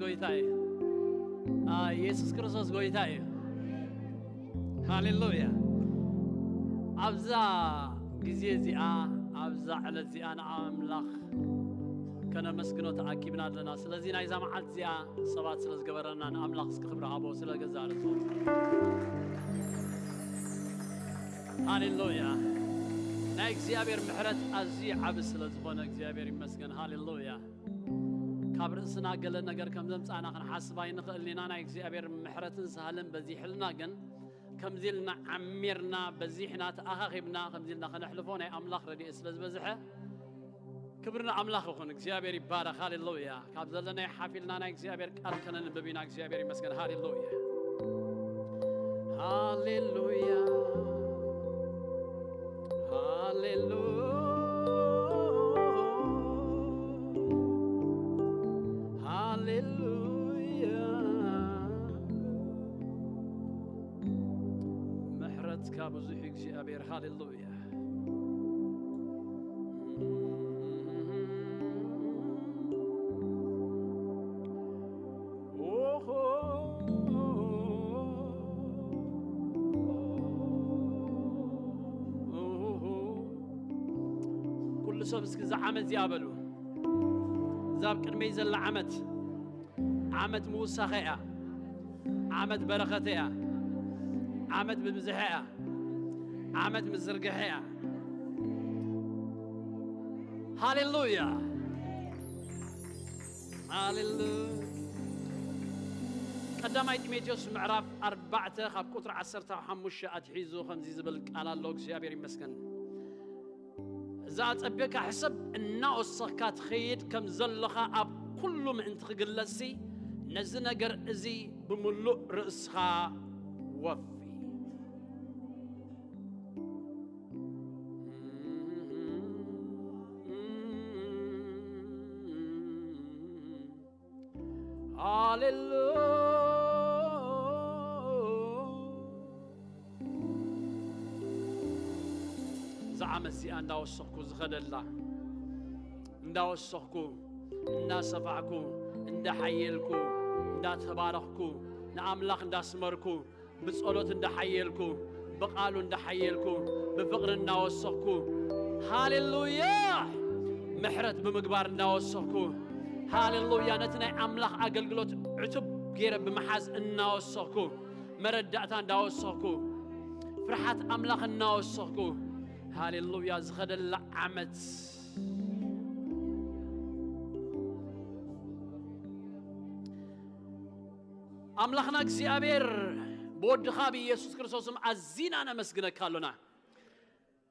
ጎይታ እዩ። አ፣ ኢየሱስ ክርስቶስ ጎይታ እዩ። ሃሌሉያ። ኣብዛ ግዜ እዚኣ፣ ኣብዛ ዕለት እዚኣ ንኣምላኽ ከነመስግኖ ተኣኪብና ኣለና። ስለዚ ናይዛ መዓልቲ እዚኣ ሰባት ስለ ዝገበረና ንኣምላኽ እስኪ ክብሪ ሃቦ ስለ ገዛ ርእሱ። ሃሌሉያ። ናይ እግዚኣብሔር ምሕረት ኣዝዩ ዓቢ ስለ ዝኾነ እግዚኣብሔር ይመስገን። ሃሌሉያ። ካብ ርእስና ገለ ነገር ከም ዘምጻና ክንሓስብ ኣይንኽእልን ኢና። ናይ እግዚኣብሔር ምሕረትን ሳህልን በዚሕልና ግን ከምዚ ኢልና ዓሚርና በዚሕና ተኣኻኺብና ከምዚ ኢልና ከነሕልፎ ናይ ኣምላኽ ረድኤት ስለ ዝበዝሐ ክብሪ ንኣምላኽ ይኹን። እግዚኣብሔር ይባረኽ። ሃሌሉያ። ካብ ዘለናይ ሓፊልና ናይ እግዚኣብሔር ቃል ከነንብብ ኢና። እግዚኣብሔር ይመስገን። ሃሌሉያ። ሃሌሉያ። ሃሌሉያ። ሃሌሉያ። ምሕረትካ ብዙሕ እግዚኣብሔር። ሃሌሉያ። ኦሆ። ኩሉ ሰብ እስኪ እዛ ዓመት እዚኣ በሉ። እዛ ኣብ ቅድመይ ዘላ ዓመት፣ ዓመት ምውሳኸ እያ። ዓመት በረኸተ እያ። ዓመት ምብዝሐ እያ። ዓመት ምዝርግሐ እያ። ሃሌሉያ። ሃሌሉያ። ቀዳማይ ጢሞቴዎስ ምዕራፍ ኣርባዕተ ካብ ቁጥሪ ዓሰርተ ሓሙሽተ ኣትሒዙ ከምዚ ዝብል ቃል ኣሎ። እግዚኣብሔር ይመስገን። እዛ ኣጸቢቕካ ሕሰብ እናወሰኽካ ትኸይድ ከም ዘለኻ ኣብ ኩሉ ምእንቲ ክግለጽሲ ነዚ ነገር እዚ ብምሉእ ርእስኻ ወፊ። ሃሌሉያ። እዛ ዓመት እዚኣ እንዳወሰኽኩ ዝኸደላ፣ እንዳወሰኽኩ፣ እንዳሰፋሕኩ፣ እንዳሓየልኩ፣ እንዳተባረኽኩ፣ ንኣምላኽ እንዳስመርኩ፣ ብጸሎት እንዳሓየልኩ፣ ብቓሉ እንዳሓየልኩ፣ ብፍቕሪ እናወሰኽኩ፣ ሃሌሉያ! ምሕረት ብምግባር እናወሰኽኩ፣ ሃሌሉያ! ነቲ ናይ ኣምላኽ ኣገልግሎት ዕቱብ ገይረ ብምሓዝ እናወሰኽኩ፣ መረዳእታ እንዳወሰኽኩ፣ ፍርሓት ኣምላኽ እናወሰኽኩ፣ ሃሌሉያ! ዝኸደላ ዓመት ኣምላኽና እግዚኣብሔር ብወድኻ ብኢየሱስ ክርስቶስም ኣዚና ነመስግነካ ኣሎና።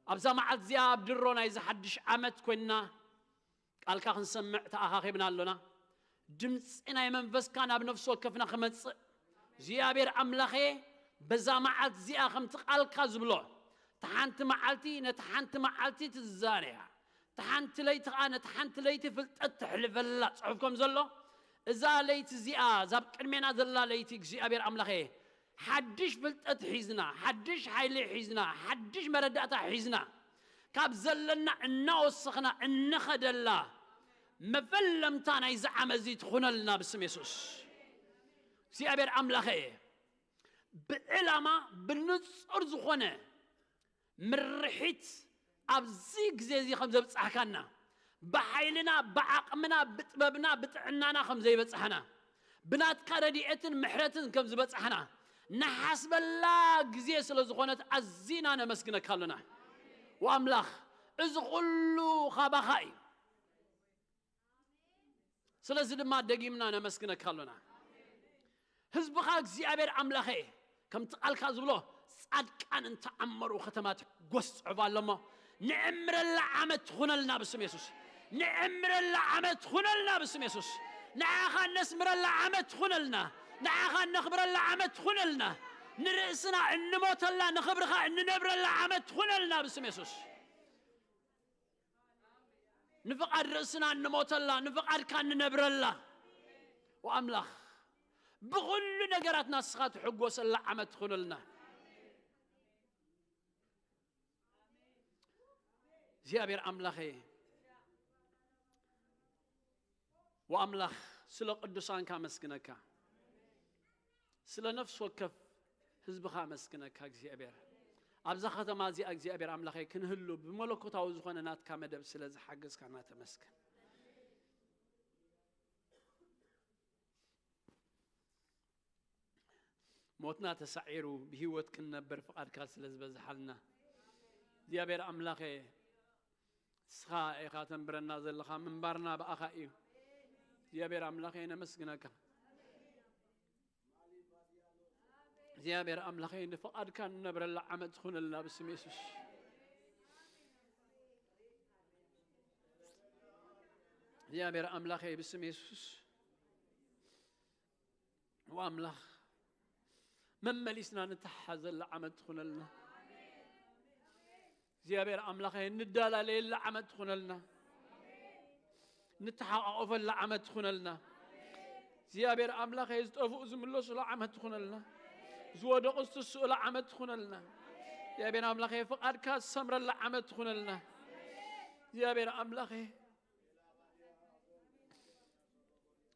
ኣብዛ መዓልቲ እዚኣ ኣብ ድሮ ናይዚ ሓድሽ ዓመት ኮይንና ቃልካ ክንሰምዕ ተኣኻኺብና ኣሎና። ድምፂ ናይ መንፈስካ ናብ ነፍሲ ወከፍና ክመጽእ እግዚኣብሔር ኣምላኸ በዛ መዓልቲ እዚኣ ከምቲ ቃልካ ዝብሎ፣ እታ ሓንቲ መዓልቲ ነቲ ሓንቲ መዓልቲ ትዛረያ፣ እታ ሓንቲ ለይቲ ኸዓ ነቲ ሓንቲ ለይቲ ፍልጠት ተሕልፈላ። ጽሑፍ ከም ዘሎ፣ እዛ ለይቲ እዚኣ፣ እዛ ኣብ ቅድሜና ዘላ ለይቲ እግዚኣብሔር ኣምላኸ ሓድሽ ፍልጠት ሒዝና፣ ሓድሽ ሓይሊ ሒዝና፣ ሓድሽ መረዳእታ ሒዝና፣ ካብ ዘለና እናወሰኽና እንኸደላ መፈለምታ ናይዚ ዓመት እዚ ትኹነልና ብስም የሱስ። እግዚኣብሔር ኣምላኸ ብዕላማ ብንጹር ዝኾነ ምርሒት ኣብዚ ግዜ እዚ ከም ዘብጻሕካና፣ ብሓይልና፣ ብዓቕምና፣ ብጥበብና፣ ብጥዕናና ከም ዘይበጻሕና፣ ብናትካ ረድኤትን ምሕረትን ከም ዝበጻሕና ንሓስበላ ግዜ ስለ ዝኾነት ኣዚና ነመስግነካ ኣሎና። ወኣምላኽ፣ እዚ ኩሉ ካባኻ እዩ። ስለዚ ድማ ደጊምና ነመስግነካ ኣሎና። ህዝብኻ እግዚኣብሔር ኣምላኸ፣ ከምቲ ቃልካ ዝብሎ፣ ጻድቃን እንተኣመሩ ከተማ ትሕጎስ ጽሑፍ ኣሎ እሞ፣ ንዕምረላ ዓመት ትኹነልና ብስም የሱስ። ንዕምረላ ዓመት ትኹነልና ብስም የሱስ። ንዓኻ እነስምረላ ዓመት ትኹነልና። ንዓኻ እነኽብረላ ዓመት ትኹነልና። ንርእስና እንሞተላ፣ ንኽብርኻ እንነብረላ ዓመት ትኹነልና ብስም የሱስ። ንፍቓድ ርእስና እንሞተላ፣ ንፍቓድካ እንነብረላ። ወኣምላኽ፣ ብኹሉ ነገራትና ንስኻ ትሕጎሰላ ዓመት ትኹነልና። እግዚኣብሔር ኣምላኸ፣ ወኣምላኽ፣ ስለ ቅዱሳንካ ኣመስግነካ። ስለ ነፍሲ ወከፍ ህዝብኻ ኣመስግነካ እግዚኣብሔር። ኣብዛ ከተማ እዚኣ እግዚኣብሔር ኣምላኸይ ክንህሉ ብመለኮታዊ ዝኾነ ናትካ መደብ ስለ ዝሓገዝካና ተመስገን። ሞትና ተሳዒሩ ብህይወት ክንነብር ፍቓድካ ስለ ዝበዝሓልና እግዚኣብሔር ኣምላኸ ንስኻ ኢኻ ተንብረና ዘለኻ። ምንባርና ብኣኻ እዩ። እግዚኣብሔር ኣምላኸይ ነመስግነካ። እግዚኣብሔር ኣምላኸይ ንፍቓድካ ንነብረላ ዓመት ትኹነልና ብስም የሱስ። እግዚኣብሔር ኣምላኸይ ብስም የሱስ። ወኣምላኽ መመሊስና ንተሓሓዘላ ዓመት ትኹነልና። እግዚኣብሔር ኣምላኸይ ንዳላለየላ ዓመት ትኹነልና። ንተሓቋቆፈላ ዓመት ትኹነልና። እግዚኣብሔር ኣምላኸይ ዝጠፍኡ ዝምለሱላ ዓመት ትኹነልና። ዝወደቑ ዝትስኡላ ዓመት ትኹነልና። እግዚኣብሔር ኣምላኸይ ፍቓድካ ዝሰምረላ ዓመት ትኹነልና። እግዚኣብሔር ኣምላኸይ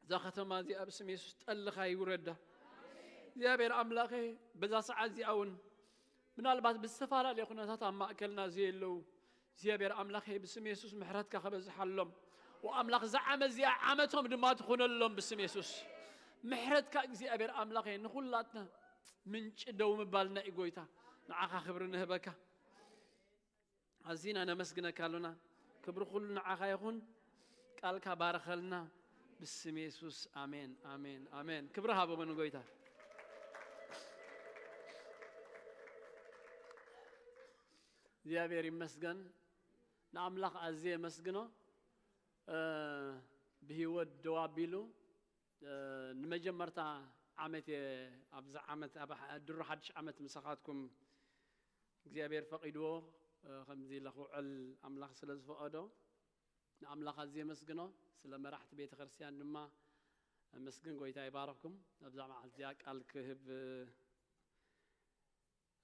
እዛ ከተማ እዚኣ ብስም የሱስ ጠልኻ ይውረዳ። እግዚኣብሔር ኣምላኸ በዛ ሰዓት እዚኣ እውን ምናልባት ብዝተፈላለየ ኩነታት ኣብ ማእከልና ዘየለዉ እግዚኣብሔር ኣምላኸ ብስም የሱስ ምሕረትካ ከበዝሓሎም ወኣምላኽ እዛ ዓመት እዚኣ ዓመቶም ድማ ትኾነሎም ብስም የሱስ። ምሕረትካ እግዚኣብሔር ኣምላኸ ንኹላትና ምንጭ ደው ምባልና እዩ ጎይታ። ንዓኻ ክብሪ ንህበካ። ኣዚና ነመስግነካ ኣሎና። ክብሪ ኩሉ ንዓኻ ይኹን። ቃልካ ባርኸልና ብስም የሱስ። ኣሜን፣ ኣሜን፣ ኣሜን። ክብሪ ሃቦ ንጎይታ። እግዚኣብሔር ይመስገን። ንኣምላኽ ኣዝየ የመስግኖ። እ፣ ብህይወት ደው ኣቢሉ፣ እ፣ ንመጀመርታ ዓመት እየ ኣብዚ ዓመት ኣብ ሐ-፣ ድሮ ሓድሽ ዓመት ምሳኻትኩም እግዚኣብሔር ፈቒድዎ፣ እ፣ ከምዚ ኢለ ክውዕል ኣምላኽ ስለ ዝፈቐዶ ንኣምላኽ ኣዝየ የመስግኖ። ስለ መራሕቲ ቤተ ክርስቲያን ድማ ኣመስግን። ጎይታ ይባርኽኩም። ኣብዛ መዓልቲ እዚኣ ቃል ክህብ፣ እ፣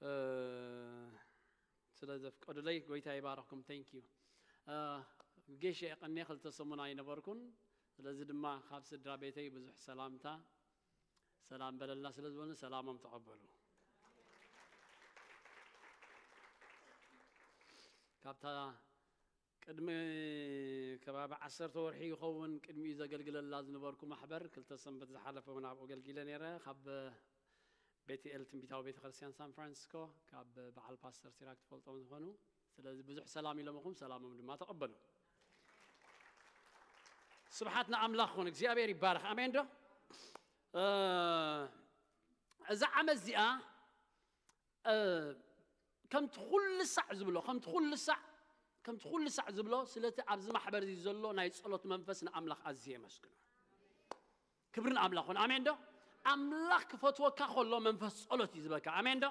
እ፣ ስለ ዘፍቀዱለይ ጎይታ ይባርኽኩም። Thank you። እ፣ ጌሽ የቐንየ ክልተ ሰሙን ኣይነበርኩን። ስለዚ ድማ ካብ ስድራ ቤተይ ብዙሕ ሰላምታ ሰላም በለልና ስለ ዝበሉኒ ሰላሞም ተቐበሉ። ካብታ ቅድሚ ከባቢ ዓሰርተ ወርሒ ይኸውን ቅድሚኡ ዘገልግለላ ዝነበርኩ ማሕበር ክልተ ሰንበት ዝሓለፈ እውን ኣብኡ ኣገልጊለ ነይረ። ካብ ቤትኤል ትንቢታዊ ቤተክርስትያን ሳን ፍራንሲስኮ ካብ በዓል ፓስተር ሲራክ ትፈልጦም ዝኾኑ። ስለዚ ብዙሕ ሰላም ኢሎምኹም ሰላሞም ድማ ተቐበሉ። ስብሓት ንኣምላኽ ኹን። እግዚኣብሔር ይባረኽ። ኣሜን ዶ? እ፣ እዛ ዓመት እዚኣ፣ እ፣ ከምቲ ኩሉ ሳዕ ዝብሎ፣ ከምቲ ኩሉ ሳዕ፣ ከምቲ ኩሉ ሳዕ ዝብሎ፣ ስለቲ ኣብዚ ማሕበር እዚ ዘሎ ናይ ጸሎት መንፈስ ንኣምላኽ ኣዝየ የመስግኖ። ክብሪ ንኣምላኽ ኹን። ኣሜን ዶ? ኣምላኽ ክፈትወካ ከሎ መንፈስ ጸሎት እዩ ዝበካ። ኣሜን ዶ?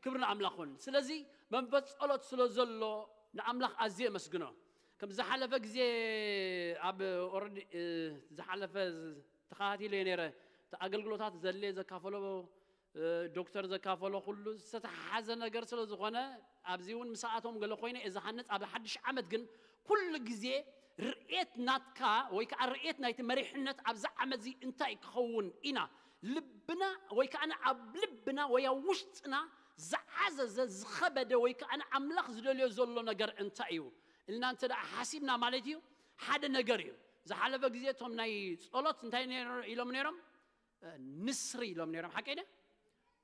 ክብሪ ንኣምላኽ ኹን። ስለዚ መንፈስ ጸሎት ስለ ዘሎ ንኣምላኽ ኣዝየ የመስግኖ። ከም ዝሓለፈ ግዜ ኣብ ኦረዲ፣ እ፣ ዝሓለፈ ዝ-፣ ተኸታቲለ ነይረ። እቲ ኣገልግሎታት ዘድልየ ዘካፈሎ እ፣ ዶክተር ዘካፈሎ ኩሉ ዝተተሓሓዘ ነገር ስለ ዝኾነ፣ ኣብዚ እውን ምስኣቶም ገለ ኮይነ እየ ዝሃንጽ። ኣብ ሓድሽ ዓመት ግን ኩሉ ግዜ ርእየት ናትካ ወይ ከዓ ርእየት ናይቲ መሪሕነት ኣብዛ ዓመት እዚ እንታይ ክኸውን ኢና ልብና ወይ ከዓ ኣብ ልብና ወይ ኣብ ውሽጥና ዝዓዘዘ ዝኸበደ ወይ ከዓ ኣምላኽ ዝደልዮ ዘሎ ነገር እንታይ እዩ ኢልና እንተ ደኣ ሓሲብና ማለት እዩ ሓደ ነገር እዩ። ዝሓለፈ ግዜ እቶም ናይ ጸሎት እንታይ ነይሮ-፣ ኢሎም ነይሮም? እ፣ ንስሪ ኢሎም ነይሮም። ሓቀይ ደ?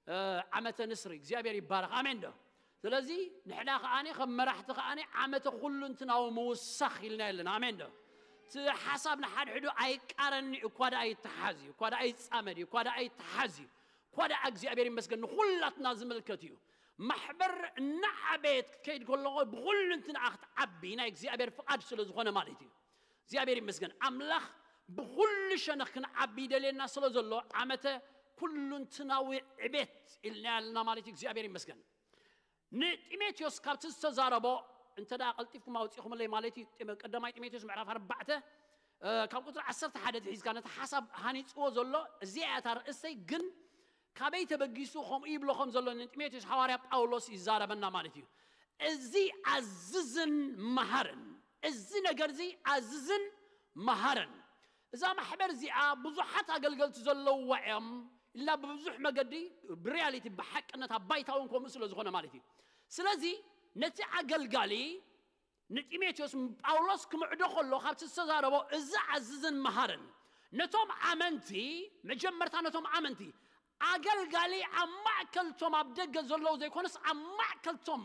እ፣ ዓመተ ንስሪ። እግዚኣብሔር ይባረኽ። ኣሜን ዶ? ስለዚ ንሕና ከኣኒ ከም መራሕቲ ከኣኒ ዓመተ ኩሉ እንትናዊ ምውሳኽ ኢልና የለን። ኣሜን ዶ? እቲ ሓሳብ ንሓድሕዱ ኣይቃረኒ እዩ፣ እኳ ደኣ ይተሓዝ እዩ፣ እኳ ደኣ ይጻመድ እዩ፣ እኳ ደኣ ይተሓዝ እዩ፣ እኳ ደኣ እግዚኣብሔር ይመስገን ንኹላትና ዝምልከት እዩ። ማሕበር እናዓበየት ክትከይድ ከለኹ ብኹሉ እንትንኣ ክትዓቢ ናይ እግዚኣብሔር ፍቓድ ስለ ዝኾነ ማለት እዩ። እግዚኣብሔር ይመስገን። ኣምላኽ ብኹሉ ሸነኽ ክንዓቢ ይደልየና ስለ ዘሎ ዓመተ ኩሉንትናዊ ዕቤት ኢልና ያልና ማለት እዩ። እግዚኣብሔር ይመስገን። ንጢሞቴዎስ ካብቲ ዝተዛረቦ እንተ ደኣ ቀልጢፍኩም ኣውፂኹምለይ ማለት እዩ። ጢሞ-፣ ቀዳማይ ጢሞቴዎስ ምዕራፍ ኣርባዕተ፣ እ፣ ካብ ቁፅሪ ዓሰርተ ሓደ ትሒዝካ ነቲ ሓሳብ ሃኒፅዎ ዘሎ እዚኣ እያ እታ ርእሰይ። ግን ካበይ ተበጊሱ ከምኡ ይብሎ ከም ዘሎ ንጢሞቴዎስ ሓዋርያ ጳውሎስ ይዛረበና ማለት እዩ። እዚ ኣዝዝን መሃርን፣ እዚ ነገር እዚ ኣዝዝን መሃርን። እዛ ማሕበር እዚኣ ብዙሓት ኣገልገልቲ ዘለውዋ እዮም ኢልና ብብዙሕ መገዲ ብሪያሊቲ ብሓቅነት ኣብ ባይታ እውን ከምኡ ስለ ዝኾነ ማለት እዩ። ስለዚ ነቲ ኣገልጋሊ ንጢሞቴዎስ ጳውሎስ ክምዕዶ ከሎ ካብቲ ዝተዛረቦ እዚ ዓዝዝን መሃርን ነቶም ኣመንቲ መጀመርታ ነቶም ኣመንቲ ኣገልጋሊ ኣብ ማእከልቶም ኣብ ደገ ዘለዉ ዘይኮነስ ኣብ ማእከልቶም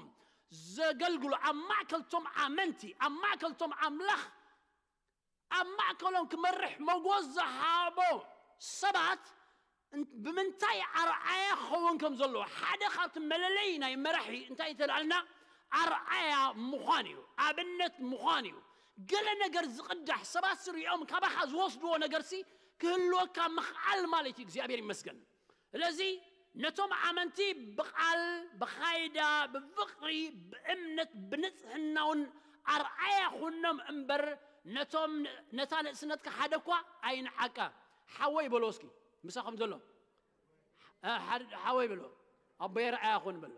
ዘገልግሉ ኣብ ማእከልቶም ኣመንቲ ኣብ ማእከልቶም ኣምላኽ ኣብ ማእከሎም ክመርሕ መጎስ ዝሃቦ ሰባት እን- ብምንታይ ኣርኣያ ክኸውን ከም ዘለዎ ሓደ ካብቲ መለለይ ናይ መራሒ እንታይ ተላልና ኣርኣያ ምዃን እዩ ኣብነት ምዃን እዩ ገለ ነገር ዝቕዳሕ ሰባት ስሪኦም ካባኻ ዝወስድዎ ነገርሲ ክህልወካ ምኽኣል ማለት እዩ እግዚኣብሔር ይመስገን ስለዚ ነቶም ኣመንቲ ብቓል ብኻይዳ ብፍቕሪ ብእምነት ብንጽህናውን ኣርኣያ ኩኖም እምበር ነቶም ነታ ንእስነትካ ሓደ እኳ ኣይንዓቃ ሓወይ በሎ እስኪ ምሳኹም ዘሎ ሓወይ በሎ ኣቦይ ኣርኣያ ኩን በሎ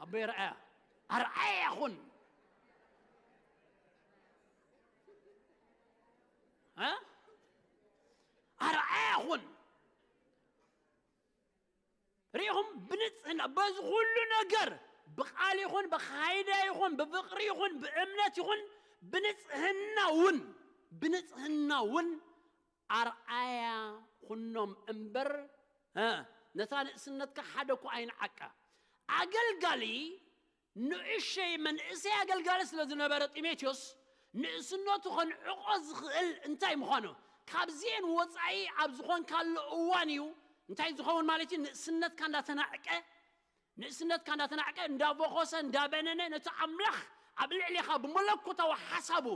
ኣቦይ ኣርኣያ ኣርኣያ ኩን ኣርኣያ ኩን ርኢኹም ብንጽህና በዚ ኩሉ ነገር ብቓል ይኹን ብኻይዳ ይኹን ብፍቕሪ ይኹን ብእምነት ይኹን ብንጽህና እውን ብንጽህና እውን ኣርኣያ ኩኖም እምበር ነታ ንእስነትካ ሓደ እኳ ኣይንዓቃ ኣገልጋሊ ንእሸይ መንእሰይ ኣገልጋሊ ስለ ዝነበረ ጢሞቴዎስ ንእስነቱ ከንዕቆ ዝኽእል እንታይ ምዃኑ ካብዚኤን ወፃኢ ኣብ ዝኾንካሉ እዋን እዩ እንታይ ዝኸውን ማለት እዩ ንእስነትካ እንዳተናዕቀ ንእስነትካ እንዳተናዕቀ እንዳቦኸሰ እንዳበነነ ነቲ ኣምላኽ ኣብ ልዕሌኻ ብመለኮታዊ ሓሳቡ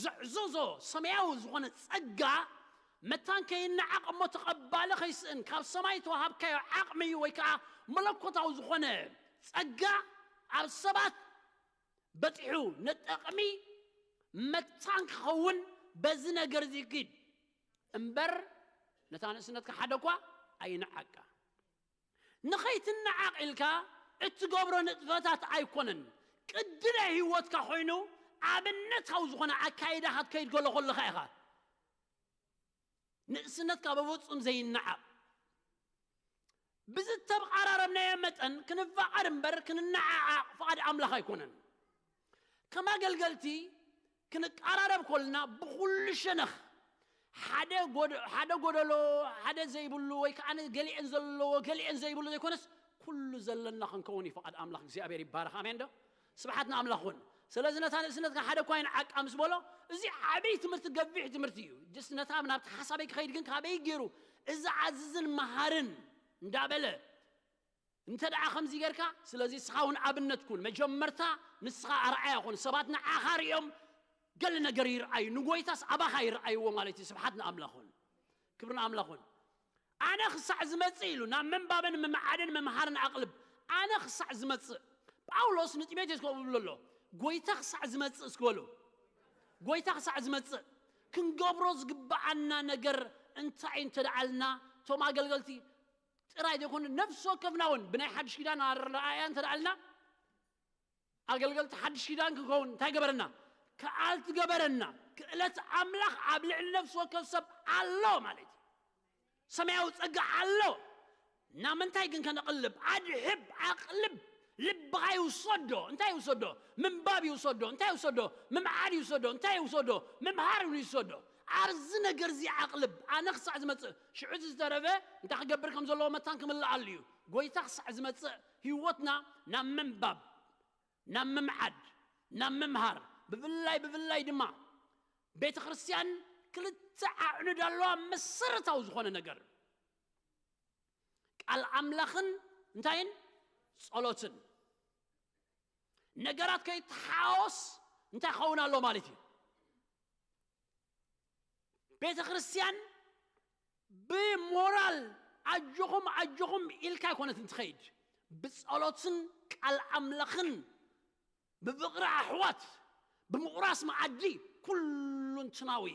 ዘዕዘዞ ሰማያዊ ዝኾነ ጸጋ መታን ከይነዓቕ እሞ ተቐባሊ ከይስእን ካብ ሰማይ ተዋሃብካዮ ዓቕሚ ወይ ከዓ መለኮታዊ ዝኾነ ጸጋ ኣብ ሰባት በጢሑ ንጠቕሚ መታን ክኸውን በዚ ነገር እዚ ግድ እምበር ነታ ንእስነትካ ሓደ እኳ ኣይንዓቃ ንኸይትነዓቕ ኢልካ እትገብሮ ንጥፈታት ኣይኮነን ቅድለ ህይወትካ ኮይኑ ኣብነታዊ ዝኾነ ኣካይዳ ክትከይድ ከሎ ከለኻ ኢኻ ንእስነትካ በፍጹም ዘይነዓቕ ብዝተብቓራረብናዮ መጠን ክንፋቐር እምበር ክንነዓዓቕ ፍቓድ ኣምላኽ ኣይኮነን ከም ኣገልገልቲ ክንቀራረብ ኮልና ብኩሉ ሸነኽ ሓደ ጎደሎ ሓደ ዘይብሉ ወይ ከዓ ገሊአን ዘለዎ ገሊአን ዘይብሉ ዘይኮነስ ኩሉ ዘለና ክንከውን እዩ ፍቓድ ኣምላኽ እግዚኣብሔር ይባረኽ ኣሜን ዶ ስብሓት ንኣምላኽ ኩን ስለዚ ነታ ንእስነትካ ሓደ እኳ ይንዓቃ ምስ በሎ እዚ ዓብይ ትምህርቲ ገቢሕ ትምህርቲ እዩ ጅስ ነታ ናብቲ ሓሳበይ ክኸይድ ግን ካበይ ገይሩ እዚ ዓዝዝን መሃርን እንዳበለ እንተ ደኣ ከምዚ ጌርካ ስለዚ ንስኻ እውን ኣብነት ኩን መጀመርታ ንስኻ ኣርኣያ ኩን ሰባት ንዓኻ ሪኦም ገለ ነገር ይርኣዩ ንጎይታስ ኣባኻ ይርኣይዎ ማለት እዩ ስብሓት ንኣምላኹን ክብሪ ንኣምላኹን ኣነ ክሳዕ ዝመጽእ ኢሉ ናብ ምንባብን ምምዓድን ምምሃርን ኣቕልብ ኣነ ክሳዕ ዝመጽእ ጳውሎስ ንጢሞቴዎስ ከምኡ ብሎ ኣሎ ጎይታ ክሳዕ ዝመጽእ እስክበሉ ጎይታ ክሳዕ ዝመጽእ ክንገብሮ ዝግብኣና ነገር እንታይ እንተደኣልና እቶም ኣገልገልቲ ጥራይ ዘይኮነ ነፍሲ ወከፍና እውን ብናይ ሓድሽ ኪዳን ኣረኣእያ እንተደኣልና ኣገልገልቲ ሓድሽ ኪዳን ክንከውን እንታይ ገበረና? ክኣልቲ ገበረና። ክእለት ኣምላኽ ኣብ ልዕሊ ነፍሲ ወከፍ ሰብ ኣሎ ማለት እዩ። ሰማያዊ ጸጋ ኣሎ። ናብ ምንታይ ግን ከነቕልብ? ኣድሕብ፣ ኣቕልብ፣ ልብኻ ይውሰዶ። እንታይ ይውሰዶ? ምንባብ ይውሰዶ። እንታይ ይውሰዶ? ምምዓድ ይውሰዶ። እንታይ ይውሰዶ? ምምሃር ይውሰዶ። ኣብዚ ነገር እዚ ኣቕልብ። ኣነ ክሳዕ ዝመጽእ ሽዑ እቲ ዝተረፈ እንታይ ክገብር ከም ዘለዎ መታን ክምልኣሉ እዩ። ጎይታ ክሳዕ ዝመጽእ ህይወትና ናብ ምንባብ ናብ ምምዓድ ናብ ምምሃር ብፍላይ ብፍላይ ድማ ቤተ ክርስቲያን ክልተ ኣዕኑድ ኣለዋ መሰረታዊ ዝኾነ ነገር ቃል ኣምላኽን እንታይን ጸሎትን ነገራት ከይተሓወስ እንታይ ክኸውን ኣሎ ማለት እዩ ቤተ ክርስቲያን ብሞራል ኣጆኹም ኣጆኹም ኢልካ ኣይኮነትን ትኸይድ ብጸሎትን ቃል ኣምላኽን ብፍቕሪ ኣሕዋት ብምቑራስ መዓዲ ኩሉንትናዊ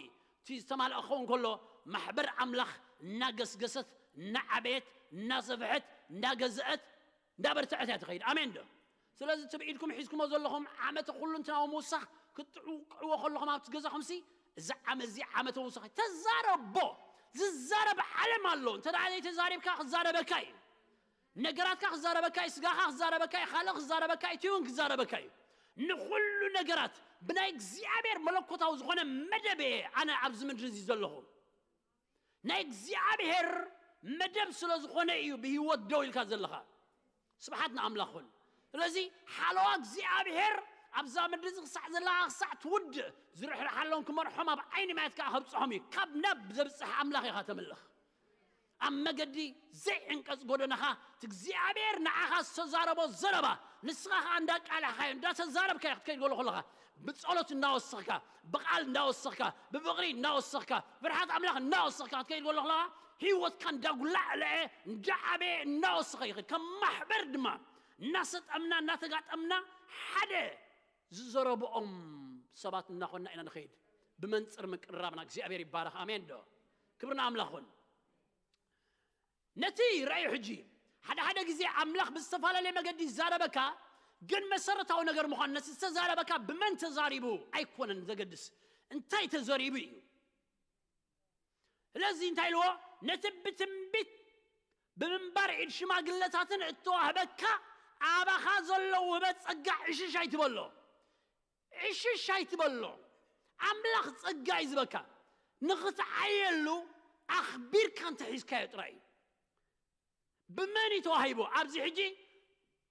እቲ ዝተማልአ ክኸውን ከሎ ማሕበር ኣምላኽ እናገስገሰት እናዓበየት እናሰፍሐት እናገዝአት እንዳበርትዐት እያ ትኸይድ ኣሜን ዶ ስለዚ ትብዒድኩም ሒዝኩሞ ዘለኹም ዓመተ ኩሉንትናዊ ምውሳኽ ክትጥቅዕዎ ከለኹም ኣብቲ ገዛኹምሲ እዚ ዓመት እዚ ዓመተ ውሳኸ ተዛረቦ። ዝዛረብ ዓለም ኣሎ። እንተ ደኣ ዘይተዛሪብካ ክዛረበካ እዩ። ነገራትካ ክዛረበካ እዩ፣ ስጋኻ ክዛረበካ እዩ፣ ካልእ ክዛረበካ እዩ፣ እቲ እውን ክዛረበካ እዩ። ንኹሉ ነገራት ብናይ እግዚኣብሔር መለኮታዊ ዝኾነ መደብ እየ ኣነ ኣብዚ ምድሪ እዚ ዘለኹ። ናይ እግዚኣብሔር መደብ ስለ ዝኾነ እዩ ብህይወት ደው ኢልካ ዘለኻ። ስብሓት ንኣምላኽ ኩን። ስለዚ ሓለዋ እግዚኣብሔር ኣብዛ ምድሪ እዚ ክሳዕ ዘለኻ ክሳዕ ትውድእ ዝርሕርሓሎም ክመርሖም ኣብ ዓይኒ ማየት ከዓ ከብፅሖም እዩ። ካብ ናብ ዘብፅሕ ኣምላኽ ኢኻ ተምልኽ። ኣብ መገዲ ዘይዕንቀፅ ጎደናኻ እቲ እግዚኣብሔር ንዓኻ ዝተዛረቦ ዘረባ ንስኻ ከዓ እንዳቃላሕካዮ እንዳተዛረብካዮ ክትከይድ ከሎ ከለኻ ብጸሎት እናወሰኽካ ብቃል እናወሰኽካ ብፍቕሪ እናወሰኽካ ፍርሓት ኣምላኽ እናወሰኽካ ክትከይድ ከሎ ከለኻ ህይወትካ እንዳጉላዕለዐ እንዳዓበየ እናወሰኸ ይኸድ። ከም ማሕበር ድማ እናሰጠምና እናተጋጠምና ሓደ ዝዘረብኦም ሰባት እናኾንና ኢና ንኸይድ። ብመንፅር ምቅርራብና እግዚኣብሔር ይባረኽ። ኣሜን ዶ? ክብሪ ንኣምላኽ ይኹን። ነቲ ርኣዩ ሕጂ ሓደ ሓደ ግዜ ኣምላኽ ብዝተፈላለየ መገዲ ይዛረበካ፣ ግን መሰረታዊ ነገር ምዃኑ ነቲ ዝተዛረበካ ብመን ተዛሪቡ ኣይኮነን ዘገድስ፣ እንታይ ተዘሪቡ እዩ። ስለዚ እንታይ ኢልዎ? ነቲ ብትንቢት ብምንባር ኢድ ሽማግለታትን እተዋህበካ ኣባኻ ዘሎ ውህበት ጸጋ ዕሽሽ ኣይትበሎ። ዕሽሽ ኣይትበሎ። ኣምላኽ ጸጋ እዩ ዝበካ። ንኽትዓየሉ ኣኽቢርካ እንተሒዝካዮ ጥራይ እዩ። ብመን እዩ ተዋሂቡ? ኣብዚ ሕጂ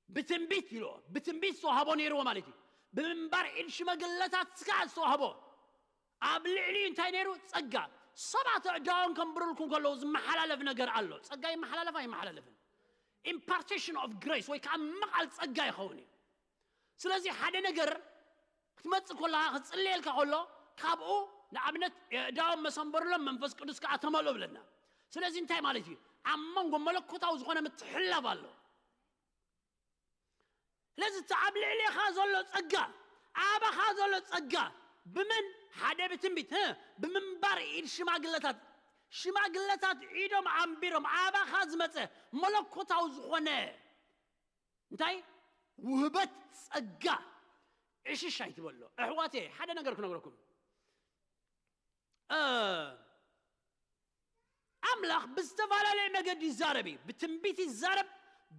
ብትንቢት ኢልዎ። ብትንቢት ዝተዋህቦ ነይርዎ ማለት እዩ። ብምንባር ኢድ ሽመግለታት ስካ ዝተዋህቦ። ኣብ ልዕሊኡ እንታይ ነይሩ? ጸጋ። ሰባት ኣእዳዎም ከንብሩልኩም ከለዉ ዝመሓላለፍ ነገር ኣሎ። ጸጋ ይመሓላለፍ ኣይመሓላለፍን? Impartation of grace ወይ ከዓ ምቓል ጸጋ ይኸውን እዩ። ስለዚ ሓደ ነገር ክትመጽእ ከለኻ ክጽልየልካ ከሎ ካብኡ ንኣብነት ኣእዳዎም መሰንበሩሎም መንፈስ ቅዱስ ከዓ ተመልኡ ብለና። ስለዚ እንታይ ማለት እዩ? ኣብ መንጎ መለኮታዊ ዝኾነ ምትሕልላፍ ኣሎ። ስለዚ እቲ ኣብ ልዕሌኻ ዘሎ ጸጋ፣ ኣባኻ ዘሎ ጸጋ ብመን? ሓደ ብትንቢት፣ እ፣ ብምንባር ኢድ ሽማግለታት፣ ሽማግለታት ኢዶም ኣንቢሮም ኣባኻ ዝመጸ መለኮታዊ ዝኾነ እንታይ? ውህበት ጸጋ። ዕሽሽ ኣይትበሎ። ኣሕዋተየ፣ ሓደ ነገር ክነግረኩም። እ፣ ኣምላኽ ብዝተፈላለየ መገዲ ይዛረብ እዩ። ብትንቢት ይዛረብ፣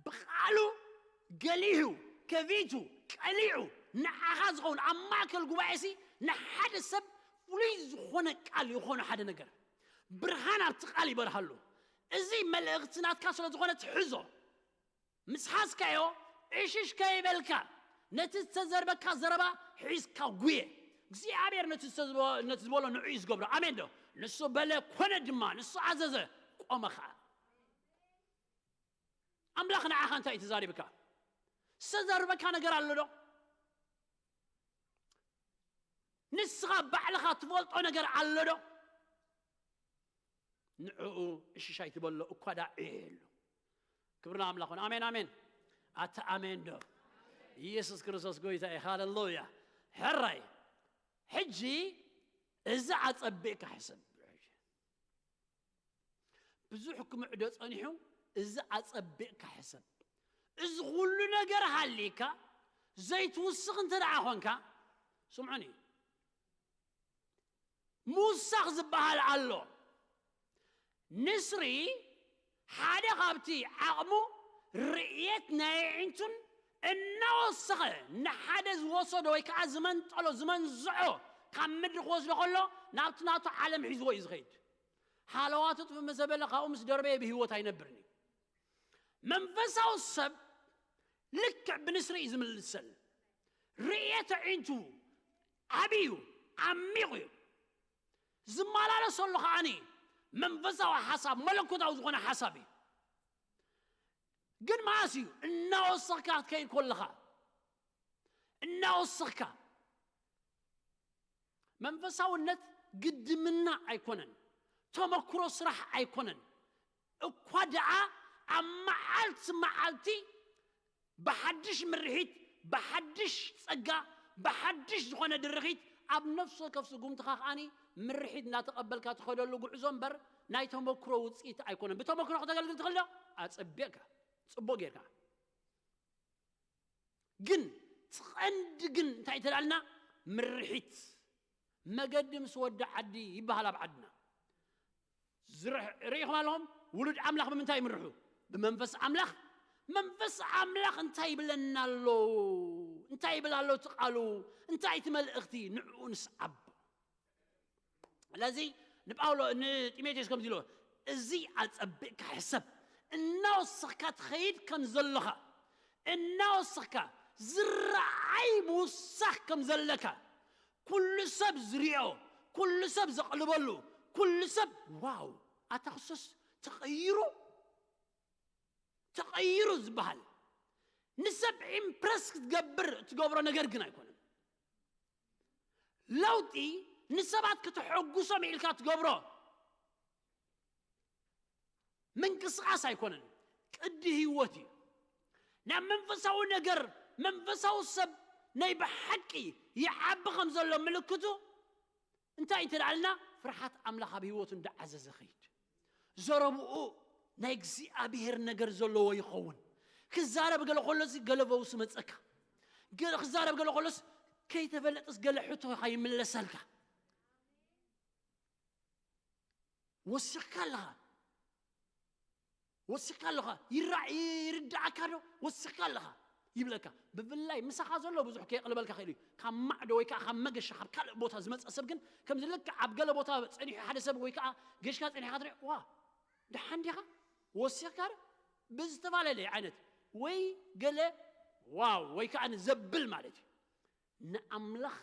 ብቃሉ ገሊሁ፣ ከፊቱ፣ ቀሊዑ፣ ንዓኻ ዝኸውን ኣብ ማእከል ጉባኤ ሲ ንሓደ ሰብ ፍሉይ ዝኾነ ቃል ይኾኖ ሓደ ነገር። ብርሃን ኣብቲ ቃል ይበርሃሉ። እዚ መልእኽቲ ናትካ ስለ ዝኾነ ትሕዞ። ምስ ሓዝካዮ ዕሽሽ ከይበልካ ነቲ ዝተዘርበካ ዘረባ ሒዝካ ጉየ። እግዚኣብሔር ነቲ ዝተዝበ-፣ ነቲ ዝበሎ ንዑ እዩ ዝገብሮ። ኣሜን ዶ? ንሱ በለ ኮነ ድማ፣ ንሱ ኣዘዘ ቆመ ኸዓ። ኣምላኽ ንዓኻ እንታይ እዩ ተዛሪብካ? ዝተዛርበካ ነገር ኣሎ ዶ? ንስኻ ባዕልኻ ትፈልጦ ነገር ኣሎ ዶ? ንዕኡ እሽሽ ኣይትበሎ፣ እኳ ዳዕ የሉ። ክብሪ ንኣምላኽ ይኹን። ኣሜን፣ ኣሜን። ኣታ ኣሜን ዶ? ኢየሱስ ክርስቶስ ጎይታ እዩ። ሃሌሉያ። ሕራይ። ሕጂ እዚ ኣጸቢቕካ ሕሰብ። ብዙሕ ክምዕዶ ጸኒሑ፣ እዚ ኣጸቢቕካ ሕሰብ። እዚ ኩሉ ነገር ሃሊካ ዘይትውስኽ እንተ ደኣ ኾንካ፣ ስምዑኒ፣ ምውሳኽ ዝበሃል ኣሎ። ንስሪ ሓደ ካብቲ ዓቕሙ ርእየት ናይ ኣዒንቱን እናወሰኸ ንሓደ ዝወሰዶ ወይ ከዓ ዝመንጠሎ፣ ዝመንዝዖ ካብ ምድሪ ክወስዶ ከሎ ናብቲ ናቱ ዓለም ሒዝዎ እዩ ዝኸይድ። ሃለዋቱ ጥፍእ ምስ ዘበለ ካብኡ ምስ ደርበየ ብህይወት ኣይነብርን እዩ። መንፈሳዊ ሰብ ልክዕ ብንስሪ እዩ ዝምልሰል። ርእየት ኣዒንቱ ዓብዩ፣ ዓሚቑ እዩ። ዝመላለሰሉ ከዓኒ መንፈሳዊ ሓሳብ፣ መለኮታዊ ዝኾነ ሓሳብ እዩ። ግን መዓስ እዩ? እናወሰኽካ ክትከይድ ከለኻ። እናወሰኽካ። መንፈሳውነት ግድምና ኣይኮነን። ተመክሮ ስራሕ ኣይኮነን። እኳ ደኣ ኣብ መዓልቲ መዓልቲ ብሓድሽ ምርሒት፣ ብሓድሽ ጸጋ፣ ብሓድሽ ዝኾነ ድርኺት ኣብ ነፍሲ ወከፍ ስጉምትኻ ከኣኒ ምርሒት እናተቐበልካ ትኸደሉ ጉዕዞ እምበር ናይ ተመክሮ ውጽኢት ኣይኮነን። ብተመክሮ ክተገልግል ትኽእል ዶ? ኣጸቢቕካ፣ ጽቡቕ ጌርካ። ግን እቲ ቀንዲ ግን እንታይ ተላልና? ምርሒት። መገዲ ምስ ወዲ ዓዲ ይበሃል ኣብ ዓድና። ዝርሕ- ርኢኹም ኣለኹም? ውሉድ ኣምላኽ ብምንታይ ይምርሑ? ብመንፈስ ኣምላኽ። መንፈስ ኣምላኽ እንታይ ይብለና ኣሎ? እንታይ ይብል ኣሎ እቲ ቃሉ? እንታይ እቲ መልእኽቲ? ንዕኡ ንስዓብ። ስለዚ ንጳውሎ ንጢሞቴዎስ ከምዚ ኢሎ፣ እዚ ኣጸቢቕካ ሕሰብ። እናወሰኽካ ትኸይድ ከም ዘለኻ፣ እናወሰኽካ ዝረኣይ ምውሳኽ ከም ዘለካ፣ ኩሉ ሰብ ዝሪኦ፣ ኩሉ ሰብ ዘቕልበሉ፣ ኩሉ ሰብ ዋው ኣታ ክሱስ ተቐይሩ፣ ተቐይሩ ዝበሃል ንሰብ ኢምፕረስ ክትገብር እትገብሮ ነገር ግን ኣይኮነን። ለውጢ ንሰባት ከተሐጉሶም ኢልካ ትገብሮ ምንቅስቃስ ኣይኮነን፣ ቅዲ ህይወት እዩ። ናብ መንፈሳዊ ነገር መንፈሳዊ ሰብ ናይ ብሓቂ ይዓቢ ከም ዘሎ ምልክቱ እንታይ ይተዳልና? ፍርሓት ኣምላኽ ኣብ ህይወቱ እንዳዓዘዘ ኸይድ። ዘረብኡ ናይ እግዚኣብሔር ነገር ዘለዎ ይኸውን። ክዛረብ ገለ ከሎሲ ገለ ፈውሲ መጸካ። ገለ ክዛረብ ገለ ከሎስ ከይተፈለጥስ ገለ ሕቶኻ ይምለሰልካ። ወሲኽካ ኣለኻ። ወሲኽካ ኣለኻ። ይራ- ይርድኣካ ዶ? ወሲኽካ ኣለኻ ይብለካ። ብፍላይ ምሳኻ ዘሎ ብዙሕ ከየቕልበልካ ኽእል እዩ። ካብ ማዕዶ ወይ ከዓ ካብ መገሻ ካብ ካልእ ቦታ ዝመፀ ሰብ ግን ከምዚ ልክዕ ኣብ ገለ ቦታ ፀኒሑ ሓደ ሰብ ወይ ከዓ ገሽካ ፀኒሕካ ትሪኦ፣ ዋ ደሓን ዲኻ? ወሲኽካ ዶ? ብዝተፈላለየ ዓይነት ወይ ገለ ዋው ወይ ከዓ ዘብል ማለት እዩ። ንኣምላኽ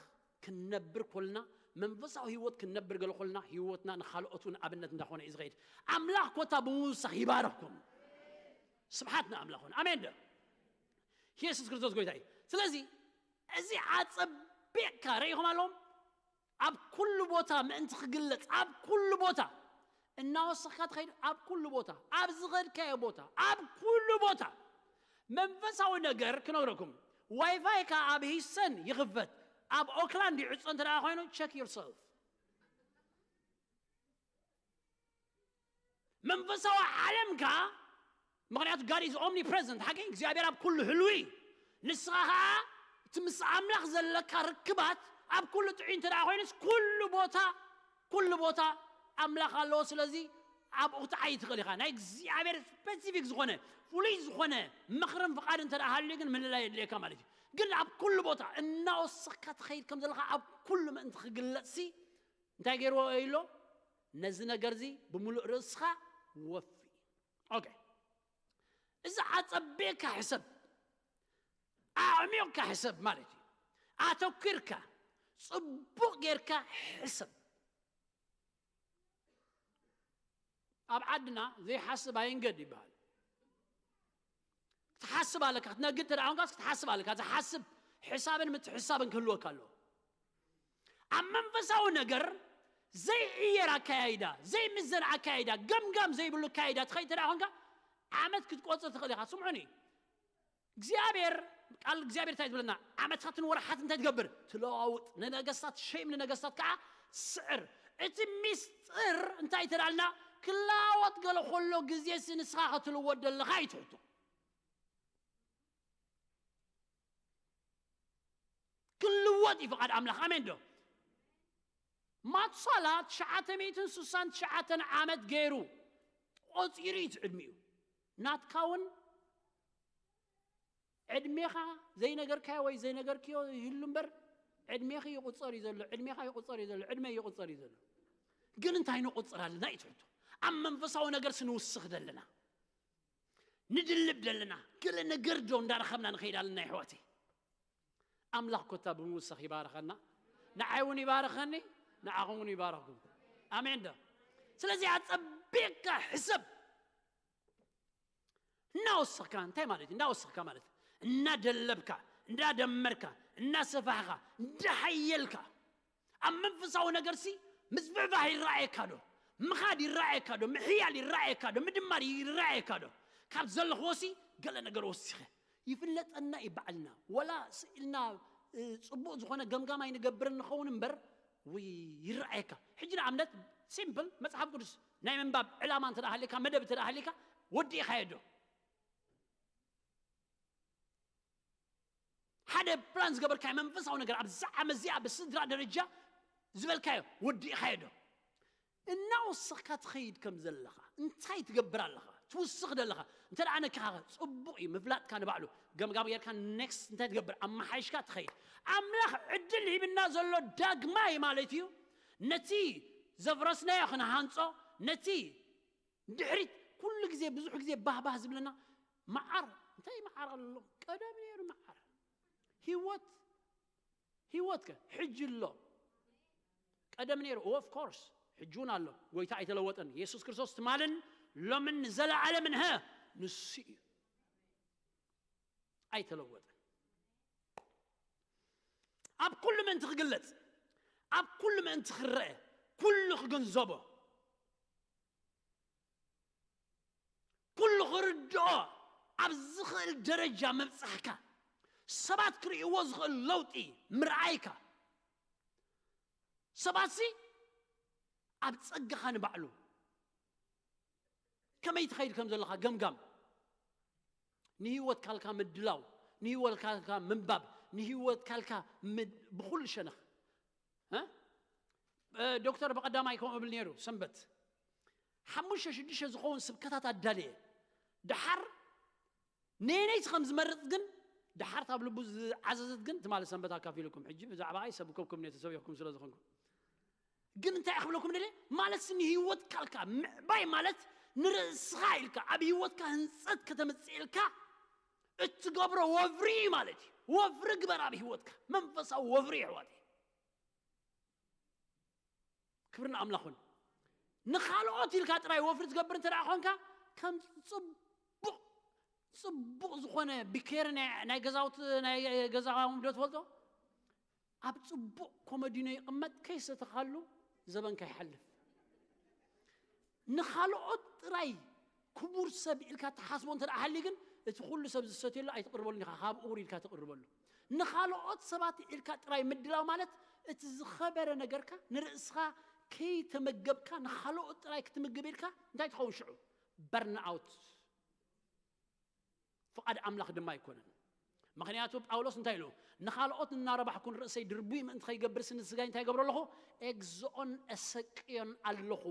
ክንነብር ኮልና መንፈሳዊ ህይወት ክንነብር ገለ ኮልና ህይወትና ንኻልኦት እውን ኣብነት እንዳኾነ እዩ ዝኸይድ። ኣምላኽ ኮታ ብምውሳኽ ይባረኽኩም። ስብሓት ንኣምላኽ ኹን። ኣሜን ዶ? ኢየሱስ ክርስቶስ ጎይታ እዩ። ስለዚ እዚ ኣጸቢቕካ ረኢኹም ኣለዎም ኣብ ኩሉ ቦታ ምእንቲ ክግለጽ ኣብ ኩሉ ቦታ እናወሰኽካ ትኸይድ ኣብ ኩሉ ቦታ ኣብ ዝኸድካዮ ቦታ ኣብ ኩሉ ቦታ መንፈሳዊ ነገር ክነግረኩም ዋይፋይካ ኣብ ሂሰን ይኽፈት ኣብ ኦክላንድ ይዕጾ እንተ ደኣ ኮይኑ check yourself መንፈሳዊ ዓለምካ ምኽንያቱ God is omnipresent ሓቂ እግዚኣብሔር ኣብ ኩሉ ህልዊ ንስኻ ኸዓ እቲ ምስ ኣምላኽ ዘለካ ርክባት ኣብ ኩሉ ጥዑይ እንተ ደኣ ኮይኑስ ኩሉ ቦታ ኩሉ ቦታ ኣምላኽ ኣለዎ ስለዚ ኣብኡ ክትዓይ ትኽእል ኢኻ ናይ እግዚኣብሔር ስፔሲፊክ ዝኾነ ፍሉይ ዝኾነ ምኽርን ፍቓድ እንተ ደኣ ሃልዩ ግን ምልላይ የድልየካ ማለት እዩ ግን ኣብ ኩሉ ቦታ እናወሰኽካ ትኸይድ ከም ዘለኻ ኣብ ኩሉ ምእንቲ ክግለጽሲ እንታይ ገይርዎ ኢሎ ነዚ ነገር እዚ ብምሉእ ርእስኻ ወፊ ኦኬ እዚ ኣጸቢቕካ ሕሰብ ኣዕሚቕካ ሕሰብ ማለት እዩ ኣተኪርካ ጽቡቕ ጌርካ ሕሰብ ኣብ ዓድና ዘይሓስብ ኣይንገድ ይበሃል ክትሓስብ ኣለካ ክትነግድ ተደኣ ኮንካስ ክትሓስብ ኣለካ ዝሓስብ ሕሳብን ምትሕሳብን ክህልወካ ኣለዎ ኣብ መንፈሳዊ ነገር ዘይዕየር ኣካያይዳ ዘይምዘን ኣካያይዳ ገምጋም ዘይብሉ ኣካያይዳ ትኸይድ ተደኣ ኮንካ ዓመት ክትቆፅር ትኽእል ኢኻ ስምዑኒ እግዚኣብሔር ቃል እግዚኣብሔር እንታይ ትብለና ዓመታትን ወርሓት እንታይ ትገብር ትለዋውጥ ንነገስታት ሸይም ንነገስታት ከዓ ስዕር እቲ ሚስጥር እንታይ ተዳልና ክለዋወጥ ገለ ከሎ ግዜ ንስኻ ክትልወጥ ዘለኻ ይትሕቶ ክልወጥ እዩ ፍቓድ ኣምላኽ ኣሜን ዶ ማቱሳላ ትሽዓተ ሚእትን ስሳን ትሽዓተን ዓመት ገይሩ ቆፂሩ እዩ ዕድሚኡ ናትካ እውን ዕድሜኻ ዘይነገርካዮ ወይ ዘይነገርክዮ ይህሉ እምበር ዕድሜኺ ይቁፀር እዩ ዘሎ ዕድሜኻ ይቁፀር እዩ ዘሎ ዕድመ ይቁፀር እዩ ዘሎ ግን እንታይ ንቁፅር ኣለና እዩ ትሕቶ ኣብ መንፈሳዊ ነገር ስንውስኽ ዘለና ንድልብ ዘለና ገለ ነገር ዶ እንዳረኸብና ንኸይድ ኣለና ይሕዋተይ ኣምላኽ ኮታ ብምውሳኽ ይባረኸና ንዓይ እውን ይባረኸኒ ንዓኹም እውን ይባረኽኩም ኣሜን ዶ ስለዚ ኣጸቢቕካ ሕሰብ እናወሰኽካ እንታይ ማለት እዩ እንዳወሰኽካ ማለት እናደለብካ እንዳደመርካ እናሰፋሕካ እንዳሓየልካ ኣብ መንፈሳዊ ነገርሲ ምዝብዕባህ ይረኣየካ ዶ ምኻድ ይረኣየካ ዶ ምሕያል ይረኣየካ ዶ ምድማር ይረኣየካ ዶ ካብ ዘለኽዎሲ ገለ ነገር ወሲኸ ይፍለጠና እዩ ባዕልና ወላ ስኢልና ፅቡቅ ዝኾነ ገምጋም ኣይንገብርን ንኸውን እምበር ይረኣየካ ሕጂ ንኣብነት ሲምፕል መፅሓፍ ቅዱስ ናይ ምንባብ ዕላማ እንተ ሃሊካ መደብ እንተ ሃሊካ ወዲእኻዮ ዶ ሓደ ፕላን ዝገበርካዮ መንፈሳዊ ነገር ኣብዚ ዓመት እዚኣ ብስድራ ደረጃ ዝበልካዮ ወዲእኻዮ ዶ? እናወሰኽካ ትኸይድ ከም ዘለኻ እንታይ ትገብር ኣለኻ? ትውስኽ ደለኻ እንተ ደኣ ነካኻ ጽቡቕ እዩ። ምፍላጥካ ንባዕሉ ገምጋም ጌርካ ኔክስት እንታይ ትገብር? ኣመሓይሽካ ትኸይድ። ኣምላኽ ዕድል ሂብና ዘሎ ዳግማይ ማለት እዩ። ነቲ ዘፍረስናዮ ክንሃንጾ፣ ነቲ ድሕሪት ኩሉ ግዜ ብዙሕ ግዜ ባህባህ ዝብለና መዓር እንታይ መዓር ኣሎ? ቀደም ነይሩ መዓር። ህይወት ህይወትከ ሕጂ ኣሎ? ቀደም ነይሩ ኦፍ ኮርስ፣ ሕጂ እውን ኣሎ። ጎይታ ኣይተለወጠን። የሱስ ክርስቶስ ትማልን ሎምን ንዘለዓለምን ሀ ንሱ እዩ። ኣይተለወጠን። ኣብ ኩሉ ምእንቲ ክግለጽ፣ ኣብ ኩሉ ምእንቲ ክረአ፣ ኩሉ ክግንዘቦ፣ ኩሉ ክርድኦ ኣብ ዝኽእል ደረጃ ምብጻሕካ፣ ሰባት ክርእይዎ ዝኽእል ለውጢ ምርኣይካ፣ ሰባትሲ ኣብ ጸጋኻ ንባዕሉ ከመይ ትኸይድ ከም ዘለኻ ገምጋም፣ ንህይወት ካልካ ምድላው፣ ንህይወት ካልካ ምንባብ፣ ንህይወት ካልካ ምድ- ብኹሉ ሸነኽ እ? እ፣ ዶክተር ብቐዳማይ ከምኡ እብል ነይሩ ሰንበት ሓሙሽተ ሽዱሽተ ዝኸውን ስብከታት ኣዳለየ። ደሓር ነየነይቲ ከም ዝመርጽ ግን፣ ደሓር ታብ ልቡ ዝዓዘዘት ግን ትማሊ ሰንበት ኣካፊልኩም። ሕጂ ብዛዕባ ኣይ ሰብ ከብኩም ነቲ ሰብ ይሕኩም ስለ ዝኾንኩ፣ ግን እንታይ ክብለኩም ደለ ማለት ስኒ ህይወት ካልካ ምዕባይ ማለት ንርእስኻ ኢልካ ኣብ ህይወትካ ህንጸት ከተምጽእ ኢልካ እትገብሮ ወፍሪ ማለት እዩ። ወፍሪ ግበር ኣብ ህይወትካ፣ መንፈሳዊ ወፍሪ ይሕዋት። ክብርን ኣምላኹን። ንኻልኦት ኢልካ ጥራይ ወፍሪ ትገብር እንተ ደኣ ኾንካ፣ ከም ጽቡቕ ጽቡቕ ዝኾነ ቢኬሪ ናይ ናይ ገዛውቲ ናይ ገዛውም ዶ ትፈልጦ? ኣብ ጽቡቕ ኮመዲኖ ይቕመጥ፣ ከይሰተኻሉ ዘበንካ ይሓልፍ። ንኻልኦት ጥራይ ክቡር ሰብ ኢልካ ትሓስቦ እንተ ደኣ ሃልዩ ግን፣ እቲ ኩሉ ሰብ ዝሰትየሉ ኣይትቕርበሉን ኢኻ፣ ካብ ቁር ኢልካ ትቕርበሉ። ንኻልኦት ሰባት ኢልካ ጥራይ ምድላው ማለት፣ እቲ ዝኸበረ ነገርካ ንርእስኻ ከይተመገብካ ንኻልኦት ጥራይ ክትምግብ ኢልካ እንታይ ትኸውን ሽዑ? በርንኣውት። ፍቓድ ኣምላኽ ድማ ኣይኮነን። ምኽንያቱ ጳውሎስ እንታይ ኢሉ? ንኻልኦት እናረባሕኩ ንርእሰይ ድርቡይ ምእንቲ ከይገብር ስኒ ስጋይ እንታይ ይገብሮ ኣለኹ? ኤግዝኦን እሰቅዮን ኣለኹ።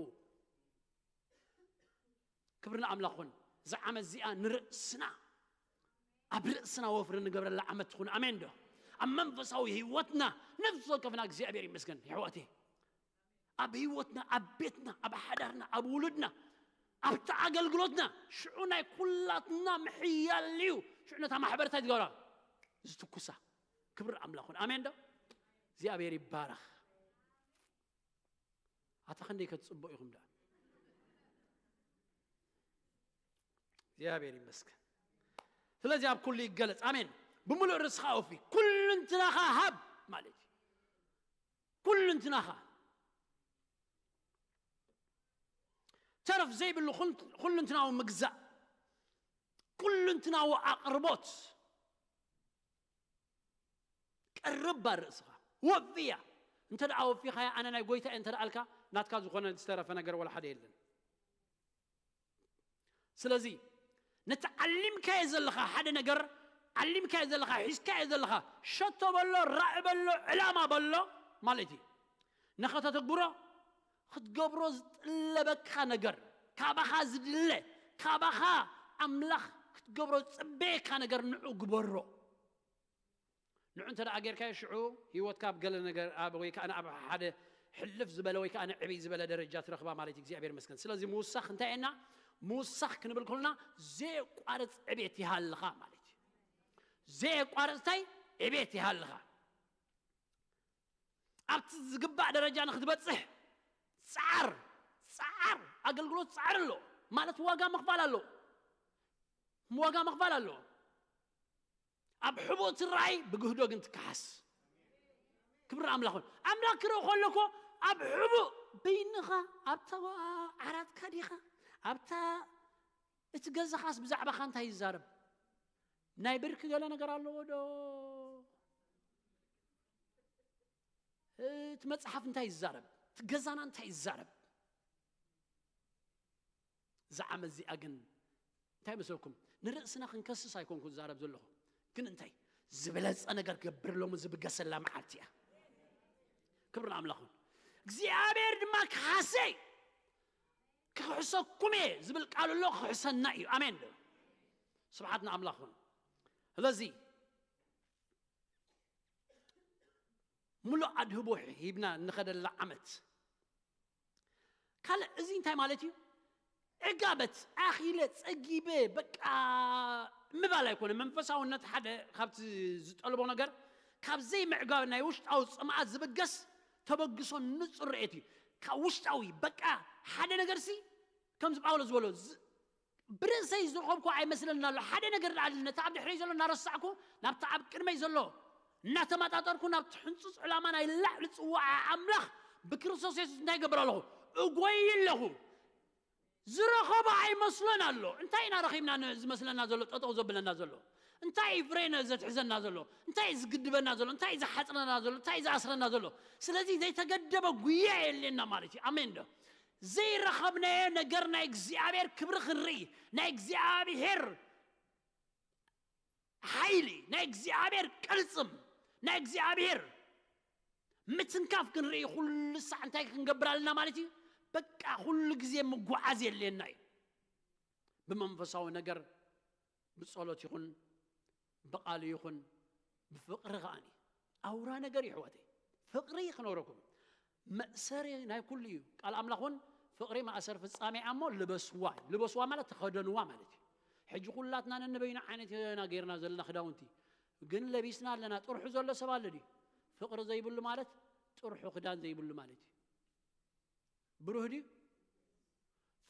ክብሪ ንኣምላኽ ይኹን። እዛ ዓመት እዚኣ ንርእስና፣ ኣብ ርእስና ወፍሪ ንገብረላ ዓመት ትኹን። ኣሜን ዶ? ኣብ መንፈሳዊ ህይወትና ነፍሲ ወከፍና እግዚኣብሔር ይመስገን። የሕዋቴ፣ ኣብ ህይወትና፣ ኣብ ቤትና፣ ኣብ ሓዳርና፣ ኣብ ውሉድና፣ ኣብቲ ኣገልግሎትና፣ ሽዑ ናይ ኩላትና ምሕያል እዩ። ሽዑ ነታ ማሕበር እንታይ ትገብራ? ዝትኩሳ። ክብሪ ኣምላኽ ይኹን። ኣሜን ዶ? እግዚኣብሔር ይባረኽ። ኣታ ክንደይ ከትጽብቑ ኢኹም ደኣ? እግዚኣብሔር ይመስገን። ስለዚ ኣብ ኩሉ ይገለጽ። ኣሜን። ብምሉእ ርእስኻ ወፊ፣ ኩልንትናኻ ሃብ ማለት እዩ። ኩልንትናኻ። ተረፍ ዘይብሉ ኩል-፣ ኩልንትናዊ ምግዛእ፣ ኩልንትናዊ ኣቕርቦት። ቀርብ ባር ርእስኻ። ወፍያ። እንተ ደኣ ወፊኻያ፣ ኣነ ናይ ጎይታ እየ እንተ ደኣ ኣልካ፣ ናትካ ዝኾነ ዝተረፈ ነገር ወላ ሓደ የለን። ስለዚ፣ ነቲ ዓሊምካዮ ዘለኻ ሓደ ነገር፣ ዓሊምካዮ ዘለኻ፣ ሒዝካዮ ዘለኻ፣ ሸቶ በሎ፣ ራኢ በሎ፣ ዕላማ በሎ ማለት እዩ። ንኸተተግብሮ፣ ክትገብሮ ዝጥለበካ ነገር፣ ካባኻ ዝድለ፣ ካባኻ ኣምላኽ ክትገብሮ ዝጽበየካ ነገር ንዑ ግበሮ። ንዑ እንተ ደኣ ጌርካዮ፣ ሽዑ ህይወትካ ኣብ ገለ ነገር፣ ኣብ፣ ወይ ከኣ ኣብ ሓደ ሕልፍ ዝበለ ወይ ከኣ ዕብይ ዝበለ ደረጃ ትረኽባ ማለት እዩ። እግዚኣብሔር ይመስገን። ስለዚ ምውሳኽ እንታይ እየና? ምውሳኽ ክንብል ከለና ዘየቋርጽ ዕቤት ይሃልኻ ማለት እዩ። ዘየቋርጽ እንታይ? ዕቤት ይሃልኻ። ኣብቲ ዝግባእ ደረጃ ንክትበጽሕ ጻዕር፣ ጻዕር፣ ኣገልግሎት ጻዕር ኣሎ ማለት ዋጋ ምኽፋል ኣሎ። ዋጋ ምኽፋል ኣሎ። ኣብ ሕቡእ ትረኣይ፣ ብግህዶ ግን ትከሓስ። ክብሪ ኣምላኽ ይኹን። ኣምላኽ ክርኢ ከሎ እኮ ኣብ ሕቡእ በይንኻ፣ ኣብታ ዓራትካ ዲኻ፣ ኣብታ እቲ ገዛኻስ ብዛዕባኻ እንታይ ይዛረብ? ናይ ብርኪ ገለ ነገር ኣለዎ ዶ? እቲ መጽሓፍ እንታይ ይዛረብ? እቲ ገዛና እንታይ ይዛረብ? እዛ ዓመት እዚኣ ግን እንታይ መስለኩም? ንርእስና ክንከስስ ኣይኮንኩ ዝዛረብ ዘለኹ። ግን እንታይ? ዝበለጸ ነገር ክገብር ሎሚ ዝብገሰላ መዓልቲ እያ። ክብሪ ንኣምላኽ ይኹን። እግዚኣብሔር ድማ ክሓሰይ ክሕሰኩም እየ ዝብል ቃል ኣሎ። ክሕሰና እዩ። ኣሜን ዶ? ስብሓት ንኣምላኽ ይኹን። ስለዚ ሙሉእ ኣድህቦ ሂብና እንኸደላ ዓመት። ካልእ እዚ እንታይ ማለት እዩ? ዕጋበት ኣኺለ ጸጊበ በቃ ምባል ኣይኮነ። መንፈሳውነት ሓደ ካብቲ ዝጠልቦ ነገር ካብ ዘይምዕጋብ ናይ ውሽጣዊ ጽምኣት ዝብገስ ተበግሶ ንጹር ርእየት እዩ። ካብ ውሽጣዊ በቃ ሓደ ነገርሲ ከምዚ ጳውሎስ ዝበሎ ዝ- ብርእሰይ ዝረኸብኩ ኣይመስለና ኣሎ። ሓደ ነገር ደኣ ነቲ ኣብ ድሕረይ ዘሎ እናረሳዕኩ ናብቲ ኣብ ቅድመይ ዘሎ እናተመጣጠርኩ ናብቲ ሕንጹጽ ዕላማ ናይ ላዕሊ ጽዋዓ ኣምላኽ ብክርስቶስ የሱስ እንታይ ይገብር ኣለኹ? እጎይ ኣለኹ። ዝረኸቦ ኣይመስሎን ኣሎ። እንታይ ኢና ረኺብና ን- ዝመስለና ዘሎ ጠጠው ዘብለና ዘሎ? እንታይ እዩ ፍሬን ዘትሕዘና ዘሎ? እንታይ እዩ ዝግድበና ዘሎ? እንታይ እዩ ዝሓጽረና ዘሎ? እንታይ እዩ ዝኣስረና ዘሎ? ስለዚ ዘይተገደበ ጉያ የድልየና ማለት እዩ። ኣሜን ዶ? ዘይረኸብናዮ ነገር ናይ እግዚኣብሔር ክብሪ ክንርኢ፣ ናይ እግዚኣብሔር ሓይሊ፣ ናይ እግዚኣብሔር ቅልጽም፣ ናይ እግዚኣብሔር ምትንካፍ ክንርኢ ኩሉ ሳዕ እንታይ ክንገብር ኣለና ማለት እዩ? በቃ ኩሉ ግዜ ምጉዓዝ የድልየና እዩ። ብመንፈሳዊ ነገር ብጸሎት ይኹን ብቓል ይኹን ብፍቕሪ ከኣኒ ኣውራ ነገር ይሕወተይ ፍቕሪ ክነግረኩም መእሰሪ ናይ ኩሉ እዩ። ቃል ኣምላኽ እውን ፍቕሪ ማእሰር ፍጻሜ እሞ ልበስዋ እዩ። ልበስዋ ማለት ተኸደንዋ ማለት እዩ። ሕጂ ኩላትና ነንበይኑ ዓይነት ኢና ገይርና ዘለና ክዳውንቲ ግን ለቢስና ኣለና። ጥርሑ ዘሎ ሰብ ኣሎ ድዩ? ፍቕሪ ዘይብሉ ማለት ጥርሑ ክዳን ዘይብሉ ማለት እዩ። ብሩህ ድዩ?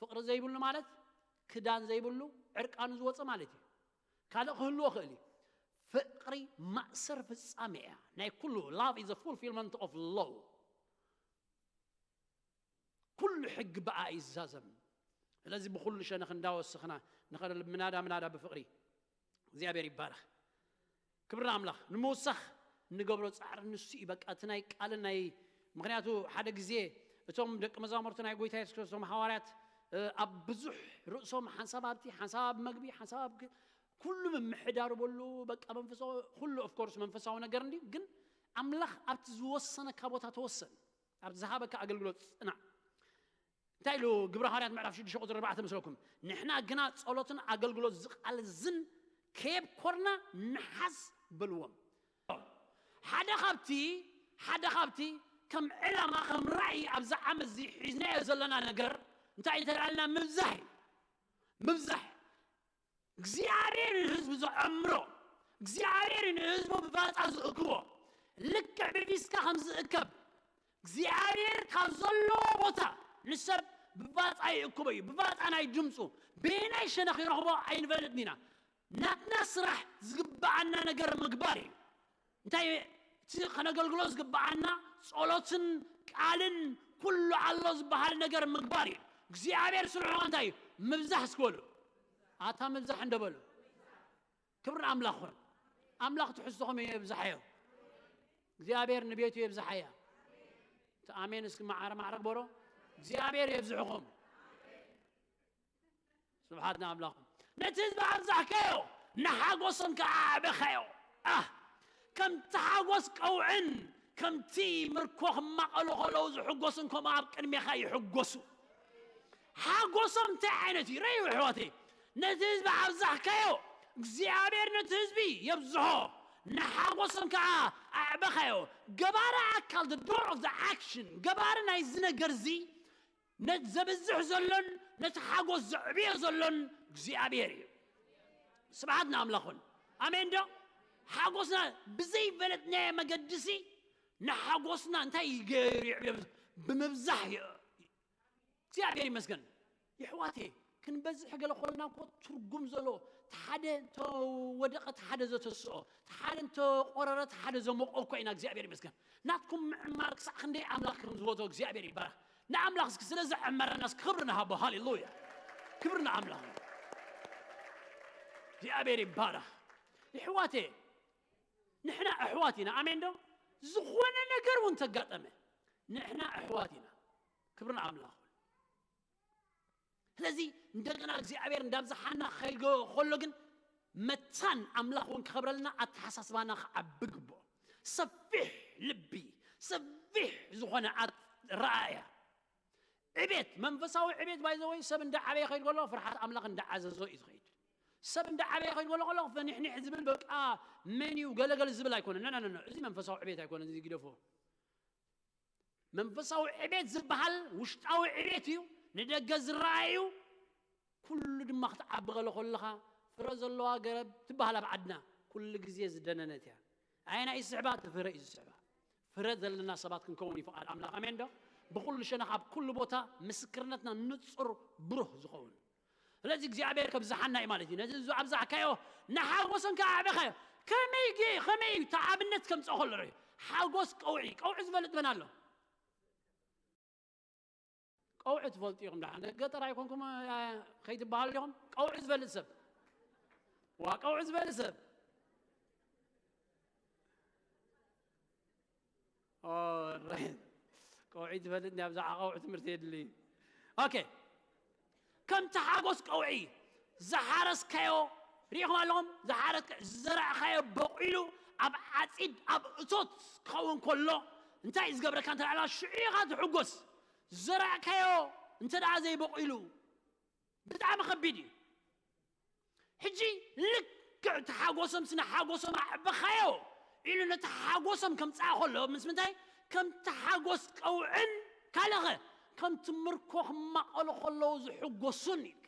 ፍቕሪ ዘይብሉ ማለት ክዳን ዘይብሉ ዕርቃኑ ዝወፀ ማለት እዩ። ካልእ ክህልዎ ክእል እዩ። ፍቕሪ ማእሰር ፍጻሜ እያ ናይ ኩሉ። Love is a fulfillment of law። ኩሉ ሕጊ ብኣ እዩ ዝዛዘም። ስለዚ ብኩሉ ሸነኽ እንዳወሰኽና ንኸደ ምናዳ ምናዳ ብፍቕሪ እግዚኣብሔር ይባረኽ። ክብሪ ኣምላኽ። ንምውሳኽ እንገብሮ ፃዕሪ ንሱ እዩ። በቃ እቲ ናይ ቃልን ናይ ምክንያቱ ሓደ ግዜ እቶም ደቂ መዛሙርቲ ናይ ጎይታ የሱስ ክርስቶስ እቶም ሃዋርያት ኣብ ብዙሕ ርእሶም ሓንሳብ ኣብቲ ሓንሳብ ኣብ መግቢ ሓንሳብ ኣብ ኩሉ ምምሕዳር በሉ። በቃ መንፈሳዊ ኩሉ ኦፍኮርስ መንፈሳዊ ነገር እንዲ ግን ኣምላኽ ኣብቲ ዝወሰነካ ቦታ ተወሰን። ኣብ ዝሃበካ ኣገልግሎት ፅናዕ። እንታይ ኢሉ ግብረ ሃዋርያት ምዕራፍ ሽዱሽተ ቁፅሪ ኣርባዕተ መስለኩም? ንሕና ግና ጸሎትን ኣገልግሎት ዝቓልዝን ከየብኮርና ንሓዝ በልዎም። ሓደ ካብቲ ሓደ ካብቲ ከም ዕላማ ከም ራእይ ኣብዚ ዓመት እዚ ሒዝናዮ ዘለና ነገር እንታይ እንተላልና ምብዛሕ እዩ። ምብዛሕ እግዚኣብሔር ንህዝቡ ዘዐምሮ እግዚኣብሔር ንህዝቡ ብፋፃ ዝእክቦ ልክዕ ብፊስካ ከም ዝእከብ እግዚኣብሔር ካብ ዘለዎ ቦታ ንሰብ ብፋፃ ይእክቦ እዩ። ብፋፃ ናይ ድምፁ በየናይ ሸነኽ ይረኽቦ ኣይንፈልጥን ኢና። ናትና ስራሕ ዝግበኣና ነገር ምግባር እዩ። እንታይ እቲ ከነገልግሎ ዝግበኣና ጸሎትን ቃልን ኩሉ ኣሎ ዝበሃል ነገር ምግባር እዩ። እግዚኣብሔር ስርሑ እንታይ እዩ? ምብዛሕ እስክበሉ ኣታ ምብዛሕ እንደበሉ ክብሪ ኣምላኽ ኹን። ኣምላኽ ትሕዝቶኹም የብዝሓዮ። እግዚኣብሔር ንቤቱ የብዝሓያ። እቲ ኣሜን እስኪ ማዕረ ማዕረ ግበሮ። እግዚኣብሔር የብዝሕኹም። ስብሓት ንኣምላኹም። ነቲ ህዝቢ ኣብዛሕካዮ ንሓጎሶም ከዓ ኣዕበኻዮ። ኣህ ከምቲ ሓጎስ ቀውዕን ከምቲ ምርኮ ክማቐሉ ከለዉ ዝሕጎሱን ከምኡ ኣብ ቅድሜኻ ይሕጎሱ። ሓጎሶም እንታይ ዓይነት እዩ? ረዩ ኣሕዋተይ፣ ነቲ ህዝቢ ኣብዛሕካዮ እግዚኣብሔር ነቲ ህዝቢ የብዝሖ። ንሓጎሶም ከዓ ኣዕበኻዮ። ገባሪ ኣካል the door of the action ገባሪ ናይዚ ነገር እዚ ነቲ ዘብዝሕ ዘሎን ነቲ ሓጎስ ዘዕብዮ ዘሎን እግዚኣብሔር እዩ። ስብሓት ንኣምላኹን። ኣሜን ዶ? ሓጎስና ብዘይፈለጥናዮ መገድሲ ንሓጎስና እንታይ ይገብር ይዕብዮ? ብምብዛሕ እዩ። እግዚኣብሔር ይመስገን። ይሕዋቴ ክንበዝሕ ገለ ኮልና እኮ ትርጉም ዘሎ ሓደ እንተወደቐ ሓደ ዘተስኦ ሓደ እንተቆረረ ሓደ ዘሞቆ እኮ ኢና። እግዚኣብሔር ይመስገን። ናትኩም ምዕማር ክሳዕ ክንደይ ኣምላኽ ከም ዝፈቶ እግዚኣብሔር ይባረኽ። ንኣምላኽ እስኪ ስለ ዘዐመረና እስኪ ክብሪ ንሃቦ። ሃሌሉያ ክብሪ ንኣምላኽ። እግዚኣብሔር ይባረኽ። ይሕዋቴ ንሕና ኣሕዋት ኢና። ኣሜን ዶ? ዝኾነ ነገር እውን ተጋጠመ ንሕና ኣሕዋት ኢና። ክብሪ ንኣምላኽ። ስለዚ እንደገና እግዚኣብሔር እንዳብዝሓና ከይገ ከሎ ግን መታን ኣምላኽ እውን ክኸብረልና ኣተሓሳስባና ክዓቢ ግብኦ። ሰፊሕ ልቢ ሰፊሕ ዝኾነ ኣት- ረኣያ። ዕቤት፣ መንፈሳዊ ዕቤት ባይዘወይ ሰብ እንዳ ዓበየ ከይድ ከሎ ፍርሓት ኣምላኽ እንዳ ዓዘዞ እዩ ዝኸይድ። ሰብ እንዳ ዓበየ ከይድ ከሎ ከሎ ፈኒሕኒሕ ዝብል በቃ መን እዩ ገለገል ዝብል ኣይኮነን። ነነነ እዚ መንፈሳዊ ዕቤት ኣይኮነን፣ እዚ ግደፎ። መንፈሳዊ ዕቤት ዝበሃል ውሽጣዊ ዕቤት እዩ፣ ንደገ ዝረኣይ እዩ። ኩሉ ድማ ክትዓቢ ከሎ ከለኻ ፍረ ዘለዋ ገረብ ትበሃል ኣብ ዓድና ኩሉ ግዜ ዝደነነት እያ። ኣየና እዩ ዝስዕባ? እቲ ፍረ እዩ ዝስዕባ። ፍረ ዘለና ሰባት ክንከውን እዩ ፍቓድ ኣምላኽ። ኣሜን ዶ? ብኩሉ ሸነኽ ኣብ ኩሉ ቦታ ምስክርነትና ንጹር ብሩህ ዝኸውን። ስለዚ እግዚኣብሔር ከብዝሓና እዩ ማለት እዩ። ነዚ ኣብዚ ኣብዛሕካዮ ንሓጎስን ከኣዕበኻዮ። ከመይ ጌ-፣ ከመይ እዩ እቲ ኣብነት ከምጽኦ ከሎ ርእ። ሓጎስ ቀውዒ፣ ቀውዒ ዝፈልጥ መን ኣሎ? ቀውዒ ትፈልጡ ኢኹም ደሓን። ገጠር ኣይኮንኩም፣ እ፣ ከይትበሃሉ ዲኹም? ቀውዒ ዝፈልጥ ሰብ። ዋ፣ ቀውዒ ዝፈልጥ ሰብ። ኦ፣ ራይት። ቀውዒ ትፈልጥ እንዲ ኣብዛ ቀውዒ ትምህርቲ የድሊ። ኦኬ። ከምቲ ሓጎስ ቀውዒ ዝሓረስካዮ ሪኢኹም ኣለኹም? ዝሓረስካ-፣ ዝዘራእካዮ በቑሉ ኣብ ዓጺድ፣ ኣብ እቶት ክኸውን ከሎ እንታይ እዩ ዝገብረካ? እንተ ደኣ ሽዑ ኢኻ ትሕጎስ። ዝዘራእካዮ እንተ ደኣ ዘይበቑሉ ብጣዕሚ ከቢድ እዩ። ሕጂ ልክዕ እቲ ሓጎሶም ስነ ሓጎሶም ኣዕበኻዮ ኢሉ ነቲ ሓጎሶም ከምጽኣ ከሎ ምስ ምንታይ ከምቲ ሓጎስ ቀውዕን ካልኸ ከምቲ ምርኮ ክማቐሉ ከለዉ ዝሕጎሱን ኢልካ።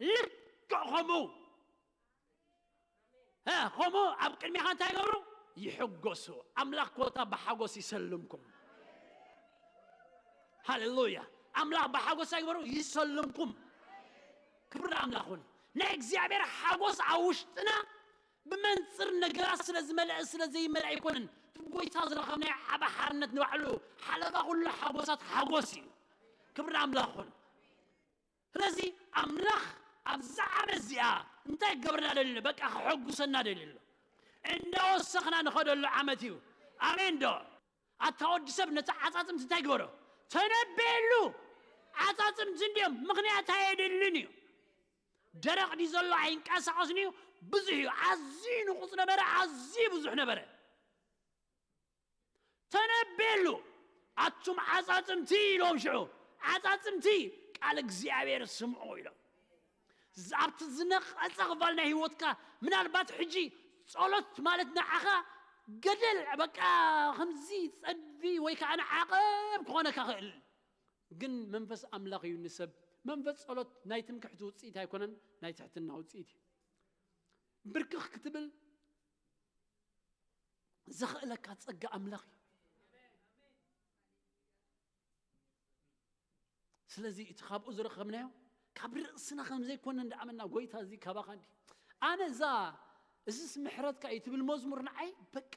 ልክዕ ከምኡ፣ እ፣ ከምኡ ኣብ ቅድሚኻ እንታይ ይገብሩ? ይሕጎሱ። ኣምላኽ ኮታ ብሓጎስ ይሰልምኩም። ሃሌሉያ። ኣምላኽ ብሓጎስ ኣይግበሩ፣ ይሰልምኩም። ክብሪ ንኣምላኽ ይኹን። ናይ እግዚኣብሔር ሓጎስ ኣብ ውሽጥና ብመንጽር ነገራት ስለ ዝመልአ ስለ ዘይመልአ ኣይኮነን። እቲ ጎይታ ዝረኸብናዮ ዓቢ ሓርነት ንባዕሉ ሓለፋ ኩሉ ሓጎሳት ሓጎስ እዩ። ክብሪ ንኣምላኽ ይኹን። ስለዚ ኣምላኽ ኣብዛ ዓመት እዚኣ እንታይ ክገብርና ደልዩ ኣሎ? በቃ ከሐጉሰና ደልዩ ኣሎ። እንዳወሰኽና ንኸደሉ ዓመት እዩ። ኣሜን ዶ? ኣታ ወዲ ሰብ ነቲ ዓጻጽምቲ እንታይ ግበሮ? ተነበየሉ። ዓጻጽምቲ እንድዮም ምኽንያት ኣየድልን እዩ። ደረቕ ድዩ ዘሎ? ኣይንቀሳቐስን እዩ። ብዙሕ እዩ። ኣዝዩ ንቑጽ ነበረ፣ ኣዝዩ ብዙሕ ነበረ። ተነበየሉ። ኣቱም ዓጻጽምቲ ኢሎም ሽዑ፣ ዓጻጽምቲ ቃል እግዚኣብሔር ስምዑ ኢሎም። ዝ-፣ ኣብቲ ዝነቐጸ ክፋል ናይ ህይወትካ ምናልባት ሕጂ ጸሎት ማለት ንዓኻ ገደል በቃ ከምዚ ጸድፊ ወይ ከዓ ንዓቐብ ክኾነካ ክእል። ግን መንፈስ ኣምላኽ እዩ ንሰብ። መንፈስ ጸሎት ናይ ትምክሕቲ ውጽኢት ኣይኮነን፣ ናይ ትሕትና ውጽኢት እዩ። ብርክኽ ክትብል ዘኽእለካ ጸጋ ኣምላኽ እዩ። ስለዚ እቲ ካብኡ ዝረኸብናዮ ካብ ርእስና ከም ዘይኮነ እንዳኣመና፣ ጎይታ እዚ ካባኻ እንዲ ኣነ እዛ እዚስ ምሕረትካ እዩ ትብል መዝሙር ንዓይ በቃ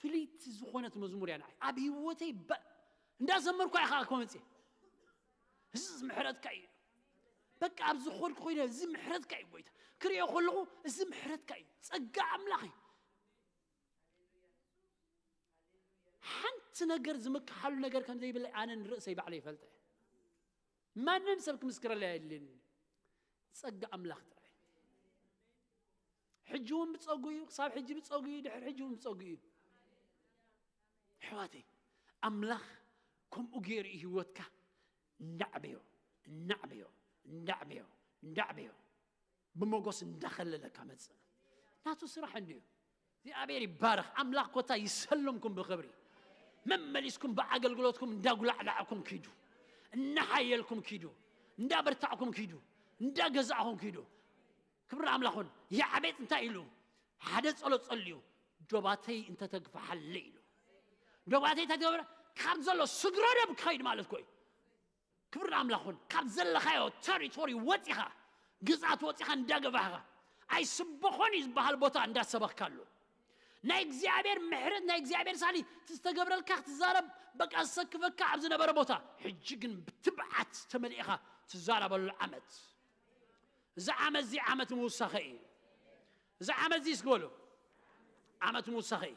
ፍልይቲ ዝኾነት መዝሙር እያ። ንዓይ ኣብ ህይወተይ በ-፣ እንዳዘመርኳ እየ ከዓ ከመፅእ እዚስ ምሕረትካ እዩ። በቃ ኣብ ዝኾድኩ ኮይነ እዚ ምሕረትካ እዩ ጎይታ ክሪኦ ከለኹ እዚ ምሕረትካ እዩ ጸጋ ኣምላኽ እዩ። ሓንቲ ነገር ዝምክሓሉ ነገር ከም ዘይብለይ ኣነ ንርእሰይ ባዕለይ ይፈልጠ። ማንም ሰብ ክምስክረለይ ኣየድልየኒ። ጸጋ ኣምላኽ ጥራይ። ሕጂ እውን ብጸጉ እዩ፣ ክሳብ ሕጂ ብጸጉ እዩ፣ ድሕሪ ሕጂ እውን ብጸጉ እዩ። ኣሕዋተይ፣ ኣምላኽ ከምኡ ገይሩ እዩ ህይወትካ እናዕበዮ፣ እናዕበዮ፣ እናዕበዮ፣ እናዕበዮ። ብሞገስ እንዳኸለለካ መጽእ። ናቱ ስራሕ እንድዩ። እግዚኣብሔር ይባረኽ። ኣምላኽ ኮታ ይሰልምኩም ብኽብሪ። መመሊስኩም ብኣገልግሎትኩም እንዳጉላዕላዕኩም ኪዱ። እናሓየልኩም ኪዱ። እንዳበርታዕኩም ኪዱ። እንዳገዛእኩም ኪዱ። ክብሪ ኣምላኹን። ያዕቤጽ እንታይ ኢሉ? ሓደ ጸሎት ጸልዩ፣ ዶባተይ እንተተግፍሓለይ ኢሉ። ዶባተይ እንታይ ትገብረ? ካብ ዘሎ ስግረ ደብ ክኸይድ ማለት ኮይ። ክብሪ ኣምላኹን። ካብ ዘለኻዮ ተሪቶሪ ወጺኻ፣ ግዝኣት ወጺኻ እንዳገባህኻ፣ ኣይስበኾን እዩ ዝበሃል ቦታ እንዳሰበኽካሉ። ናይ እግዚኣብሔር ምሕረት፣ ናይ እግዚኣብሔር ሳሊ፣ እቲ ዝተገብረልካ ክትዛረብ፣ በቃ ዝሰክፈካ ኣብ ዝነበረ ቦታ፣ ሕጂ ግን ብትብዓት ተመሊእኻ ትዛረበሉ ዓመት። እዚ ዓመት እዚ ዓመት ምውሳኸ እዩ። እዚ ዓመት እዚ እስኪ በሉ፣ ዓመት ምውሳኸ እዩ።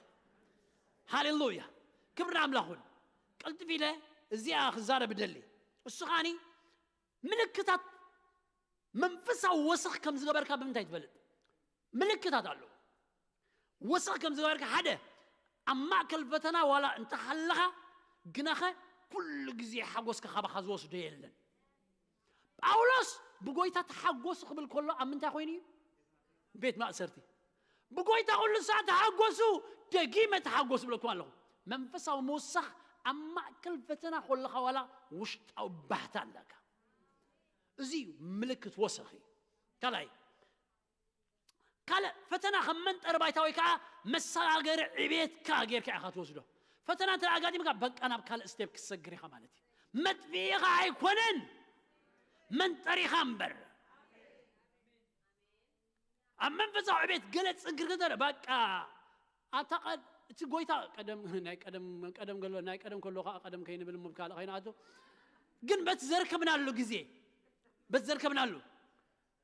ሃሌሉያ። ክብሪ ንኣምላኽ ይኹን። ቅልጥፍ ኢለ እዚኣ ክዛረብ እደሊ። እሱ ኸኣኒ ምልክታት መንፈሳዊ ወሰኽ ከም ዝገበርካ ብምንታይ ትፈልጥ? ምልክታት ኣለዎ። ወሰኽ ከም ዝገበርካ፣ ሓደ፣ ኣብ ማእከል ፈተና ዋላ እንተሃለኻ፣ ግናኸ ኩሉ ግዜ ሓጎስካ ካባኻ ዝወስዶ የለን። ጳውሎስ ብጎይታ ተሓጎሱ ክብል ከሎ ኣብ ምንታይ ኮይኑ እዩ? ቤት ማእሰርቲ። ብጎይታ ኩሉ ሰዓት ተሓጎሱ፣ ደጊመ ተሓጎሱ ብለኩም ኣለኹ። መንፈሳዊ ምውሳኽ ኣብ ማእከል ፈተና ከለኻ ዋላ ውሽጣዊ ባህታ ኣለካ። እዚ እዩ ምልክት ወሰኺ። ካልኣይ፣ ካልእ ፈተና ከም መንጠሪ ባይታ ወይ ከዓ መሰጋገሪ ዕቤትካ ጌርካ ኢኻ ትወስዶ። ፈተና እንተ ኣጋጢምካ በቃ ናብ ካልእ ስቴፕ ክትሰግር ኢኻ ማለት እዩ። መጥፊኢኻ ኣይኮነን፣ መንጠሪኻ እምበር። ኣብ መንፈሳዊ ዕቤት ገለ ጽግር ከተረ በቃ ኣታ ቀድ እቲ ጎይታ ቀደም ናይ ቀደም ቀደም ገሎ ናይ ቀደም ከሎ ከዓ ቀደም ከይንብል ምብካል ከይንኣቱ ግን በቲ ዘርከብናሉ ግዜ በቲ ዘርከብናሉ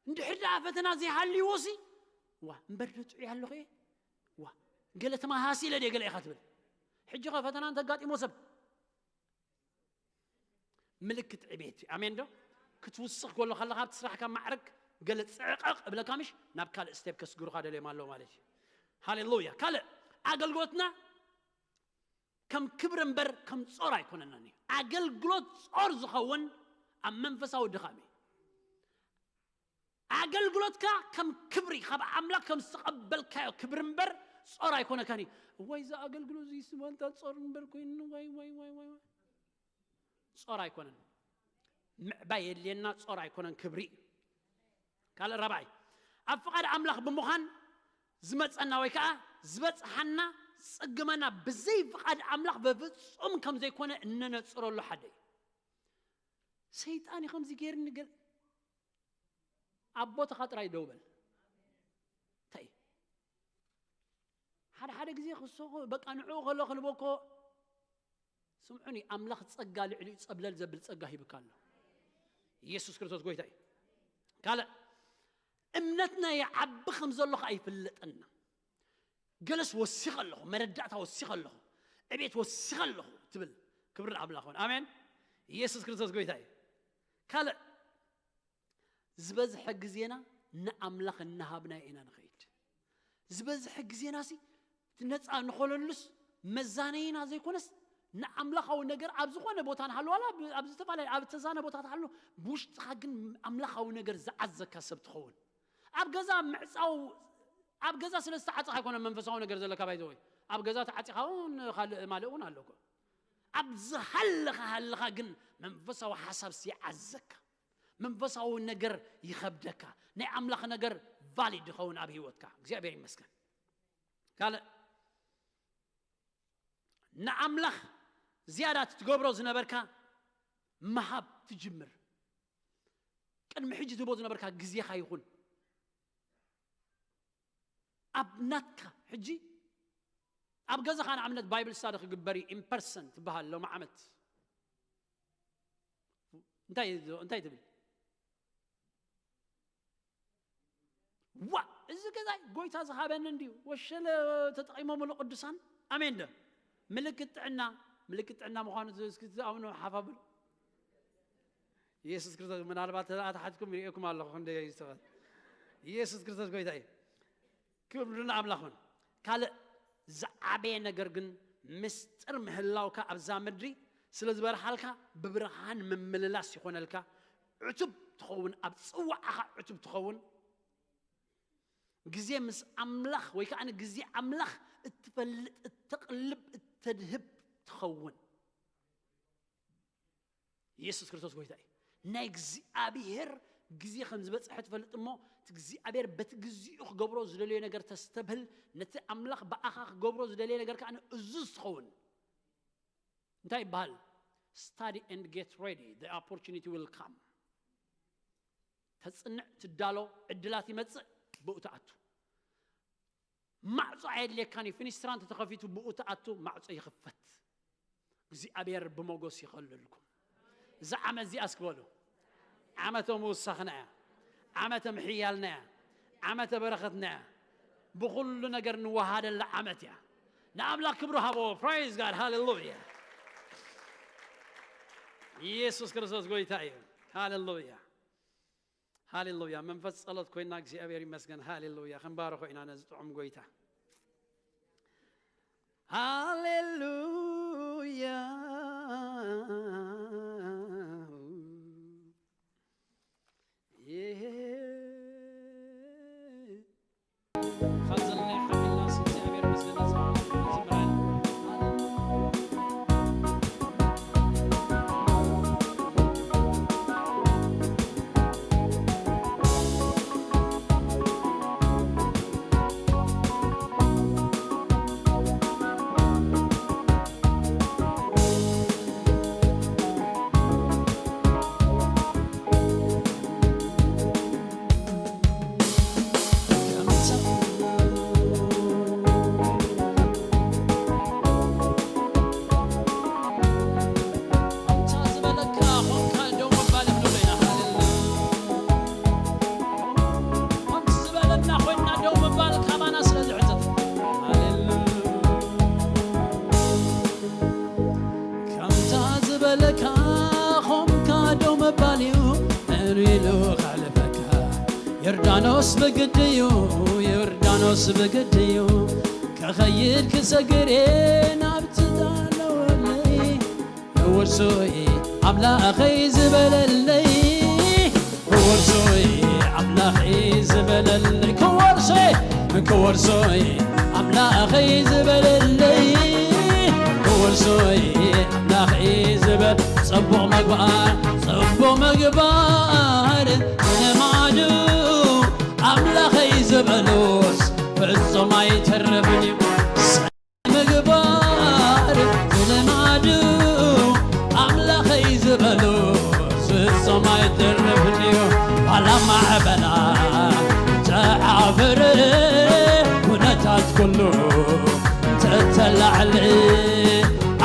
እንድሕር ደኣ ፈተና ዘይሃልይዎ ሲ ዋ እምበር ዶ ጥዑይ ኣለኹ እየ ዋ ገለ ተመሃሲለ ድየ ገለ ኢኻ ትብል። ሕጂ ኸ ፈተና እንተጋጢሞ ሰብ ምልክት ዕቤት እዩ። ኣሜን ዶ? ክትውስኽ ከሎ ከለኻ ኣብቲ ስራሕካ ማዕረግ ገለ ጽዕቐቕ እብለካ ምሽ ናብ ካልእ ስቴፕ ከስግሩኻ ደልዮም ኣለዉ ማለት እዩ። ሃሌሉያ። ካልእ ኣገልግሎትና ከም ክብሪ እምበር ከም ጾር ኣይኮነናን እዩ። ኣገልግሎት ጾር ዝኸውን ኣብ መንፈሳዊ ድኻም እዩ። ኣገልግሎትካ ከም ክብሪ ካብ ኣምላኽ ከም ዝተቐበልካዮ ክብሪ እምበር ጾር ኣይኮነካን እዩ። ወይ እዚ ኣገልግሎት እዚ ስማንታ ጾር እምበር ኮይኑ ወይ ወይ ወይ ወይ ወይ ጾር ኣይኮነን። ምዕባይ የድልየና ጾር ኣይኮነን ክብሪ እዩ። ካልእ ራብዓይ ኣብ ፍቓድ ኣምላኽ ብምዃን ዝመጸና ወይ ከዓ ዝበጽሓና ጽግመና ብዘይ ፍቓድ ኣምላኽ በፍጹም ከም ዘይኮነ እነነጽረሉ ሓደ እዩ። ሰይጣን እዩ ከምዚ ገይርኒ ገል ኣብ ቦታኻ ጥራይ ደው በል። እንታይ ሓደ ሓደ ግዜ ክሶ በቃ ንዕኡ ከሎ ክንበኮ ስምዑኒ ኣምላኽ ጸጋ ልዕሊኡ ጸብለል ዘብል ጸጋ ሂብካ ኣሎ። ኢየሱስ ክርስቶስ ጎይታ እዩ። ካልእ እምነትና ይዓቢ ከም ዘሎ ከኣ ይፍለጠና። ገለስ ወሲኸ ኣለኹ፣ መረዳእታ ወሲኸ ኣለኹ፣ ዕቤት ወሲኸ ኣለኹ ትብል። ክብሪ ንኣምላኽ ይኹን። ኣሜን። ኢየሱስ ክርስቶስ ጎይታ እዩ። ካልእ ዝበዝሐ ግዜና ንኣምላኽ እናሃብናዮ ኢና ንኸይድ። ዝበዝሐ ግዜና ሲ እቲ ነፃ ንኾለሉስ መዛነይና ዘይኮነስ ንኣምላኻዊ ነገር ኣብ ዝኾነ ቦታ ንሃሉ ዋላ ኣብ ዝተፈላለዩ ኣብ ተዛነ ቦታ ትሃሉ ብውሽጥኻ ግን ኣምላኻዊ ነገር ዝዓዘካ ሰብ ትኸውን። ኣብ ገዛ ምዕፃው ኣብ ገዛ ስለ ዝተዓፀኻ ኣይኮነ መንፈሳዊ ነገር ዘለካ ባይዘወይ ኣብ ገዛ ተዓፂኻ እውን ካልእ ማልእ እውን ኣለኮ ኣብ ዝሃለኻ ሃለኻ ግን መንፈሳዊ ሓሳብ ሲዓዘካ መንፈሳዊ ነገር ይኸብደካ ናይ ኣምላኽ ነገር ቫሊድ ይኸውን ኣብ ህይወትካ እግዚኣብሔር ይመስገን ካልእ ንኣምላኽ ዝያዳ ትገብሮ ዝነበርካ ምሃብ ትጅምር ቅድሚ ሕጂ ትህቦ ዝነበርካ ግዜኻ ይኹን ኣብ ናትካ ሕጂ ኣብ ገዛኻ ንኣብነት ባይብል ስታዲ ክግበር እዩ ኢምፐርሰን ትበሃል ሎም ዓመት እንታይ እንታይ ትብል ዋ እዚ ገዛይ ጎይታ ዝሃበኒ እንድዩ ወሸለ ተጠቂሞምሉ ቅዱሳን ኣሜን ዶ ምልክት ጥዕና ምልክት ጥዕና ምዃኑ እስኪ ዝኣምኑ ሓፋብሉ ኢየሱስ ክርስቶስ ምናልባት ኣትሓትኩም ይርእየኩም ኣለኹ ክንደይ ሰባት ኢየሱስ ክርስቶስ ጎይታ እዩ ክብሪ ንኣምላኽ ይኹን ካልእ ዝዓበየ ነገር ግን ምስጢር ምህላውካ ኣብዛ ምድሪ ስለ ዝበርሃልካ ብብርሃን ምምልላስ ይኾነልካ ዕቱብ ትኸውን ኣብ ጽዋዕኻ ዕቱብ ትኸውን ግዜ ምስ ኣምላኽ ወይ ከዓ ግዜ ኣምላኽ እትፈልጥ እተቕልብ እተድህብ ትኸውን ኢየሱስ ክርስቶስ ጎይታ እዩ ናይ እግዚኣብሔር ግዜ ከም ዝበፅሐ ትፈልጥ እሞ እቲ እግዚኣብሔር በቲ ግዚኡ ክገብሮ ዝደለዮ ነገር ተስተብህል ነቲ ኣምላኽ ብኣኻ ክገብሮ ዝደለየ ነገር ከዓ እዙዝ ትኸውን እንታይ ይበሃል study and get ready the opportunity will come ተፅንዕ ትዳሎ ዕድላት ይመፅእ ብኡ ትኣቱ ማዕፆ ኣየድልየካን እዩ ፊኒስትራ እንተተኸፊቱ ብኡ ትኣቱ ማዕፆ ይኽፈት እግዚኣብሔር ብሞገስ ይኸልልኩም እዛ ዓመት እዚኣ እስክበሉ ዓመተ ምውሳኽና እያ ዓመተ ምሕያልና እያ ዓመተ በረኸትና እያ ብኹሉ ነገር ንወሃደላ ዓመት እያ ንኣምላኽ ክብሩ ሃቦ praise God ሃሌሉያ ኢየሱስ ክርስቶስ ጎይታ እዩ ሃሌሉያ ሃሌሉያ መንፈስ ጸሎት ኮይና እግዚኣብሔር ይመስገን ሃሌሉያ ክንባረኾ ኢና ነዚ ጥዑም ጎይታ ሃሌሉያ በለካ ኾምካ ደው ምባል እዩ። መን ኢሉ ኻልፈካ? ዮርዳኖስ ብግድዩ፣ ዮርዳኖስ ብግድዩ። ከኸይድ ክሰግር እየ ናብቲ ዳለወለይ። ክወርሶይ ኣምላኸይ ዝበለለይ፣ ክወርሶይ ኣምላኸይ ዝበለለይ፣ ክወርሶይ፣ ክወርሶይ ኣምላኸይ ዝበለለይ፣ ክወርሶይ ኣምላኸይ ዝበል። ጽቡቕ ምግባር፣ ጽቡቕ ምግባር ልማዱ፣ ኣምላኸይ ዝበሎስ ፍጹም ኣይተርፍን እዩ። ምግባር ልማዱ፣ ኣምላኸይ ዝበሎ ፍጹም ኣይተርፍን እዩ። ዋላ ማዕበላ ተዓፍር፣ ኩነታት ኩሉ ተተላዕል፣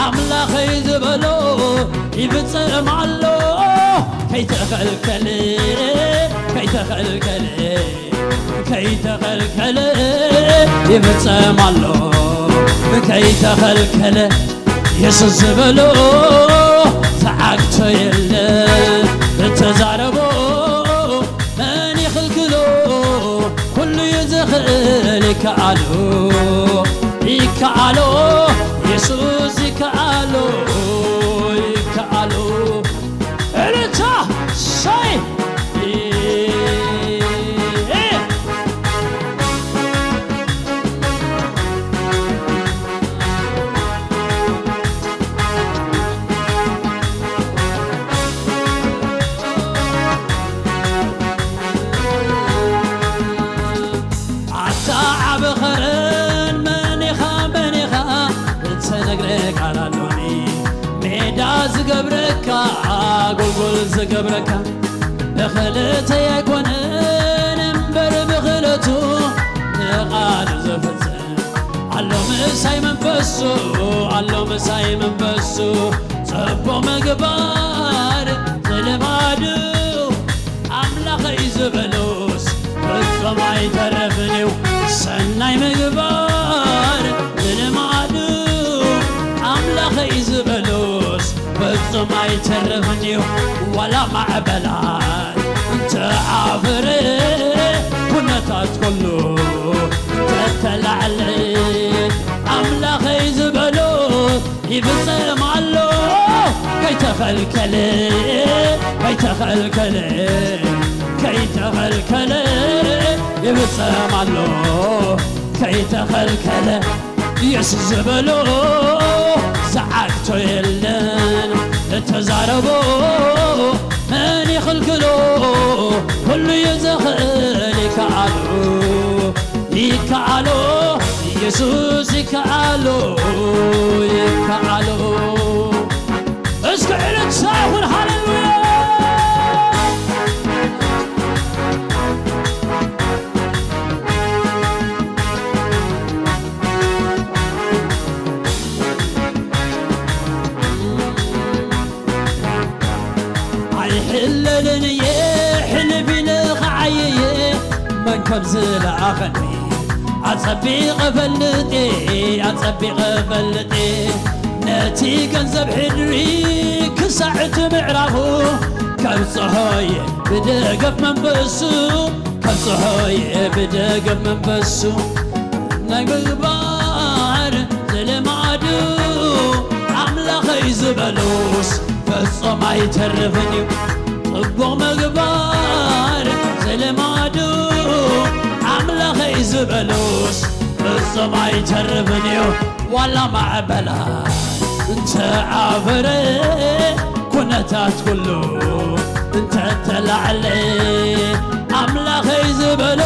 ኣምላኸይ ዝበሎ ይፍጸም ኣሎ። ከይተኸልከለ፣ ከይተኸልከለ፣ ከይተኸልከለ ይፍጸም ኣሎ። ከይተኸልከለ የሱስ ዝበሎ ተዓግቶ የለ። እተዛረቦ መን ይኽልክሎ? ኩሉ እዩ ዝኽእል፣ ይከኣሎ፣ ይከኣሎ፣ የሱስ ይከኣሎ፣ ይከኣሎ። እልልታ! ሻይ! ኣታ ዓቢ ኸረን መን ኢኻ፣ መን ኢኻ? እተነግረ ቃል ኣሎኒ። ሜዳ ዝገብረካ፣ ጎልጎል ዝገብረካ፣ ብኽልተይ ኣይኮነን እምበር ብኽለቱ ንቓሉ ዝፍጽም። ኣሎ ምሳይ መንፈሱ፣ ኣሎ ምሳይ መንፈሱ፣ ጽቡቕ ምግባር ዝልማዱ፣ ኣምላኸይ ዝበሎስ ፍጹም ኣይተርፍን እዩ። ሰናይ ምግባር ዝልማዱ፣ ኣምላኸይ ዝበሎስ ፍጹም ኣይተርፍን እዩ። ዋላ ማዕበላት እንተ ዓፍረ፣ ኩነታት ኩሉ እንተ ተላዕለ፣ ኣምላኸይ ዝበሎ ይፍጸም ኣሎ። ከይተኸልከለ፣ ከይተኸልከለ፣ ከይተኸልከለ ይፍጸም ኣሎ። ከይተኸልከለ የሱስ ዝበሎ ዝዓግቶ የለን። እተዛረቦ መን ይኽልክሎ? ኩሉ እዩ ዝኽእል፣ ይከኣሎ፣ ይከኣሎ፣ ኢየሱስ ይከኣሎ፣ ይከኣሎ። እስከ እልልታ ይኹን፣ ሃሌሉያ። ኣይሕለልን እየ፣ ሕልፍ ኢለ ኸዓይየ፣ መን ከም ዝለኣኸኒ ኣጸቢቐ ፈልጥ እየ፣ ኣጸቢቐ ፈልጥ እየ። ነቲ ገንዘብ ሕድሪ ክሳዕ እቲ ምዕራፉ፣ ከብጽሖ እየ ብደገፍ መንፈሱ፣ ከብጽሖ እየ ብደገፍ መንፈሱ። ናይ ምግባር ዝልማዱ ኣምላኸይ ዝበሎስ ፍጹም ኣይተርፍን እዩ። ጽቡቕ ምግባር ዝልማዱ ኣምላኸይ ዝበሎስ ፍጹም ኣይተርፍን እዩ። ዋላ ማዕበላ እንተ ዓፈረ፣ ኩነታት ኩሉ እንተ ተላዕለ፣ ኣምላኸይ ዝበሎ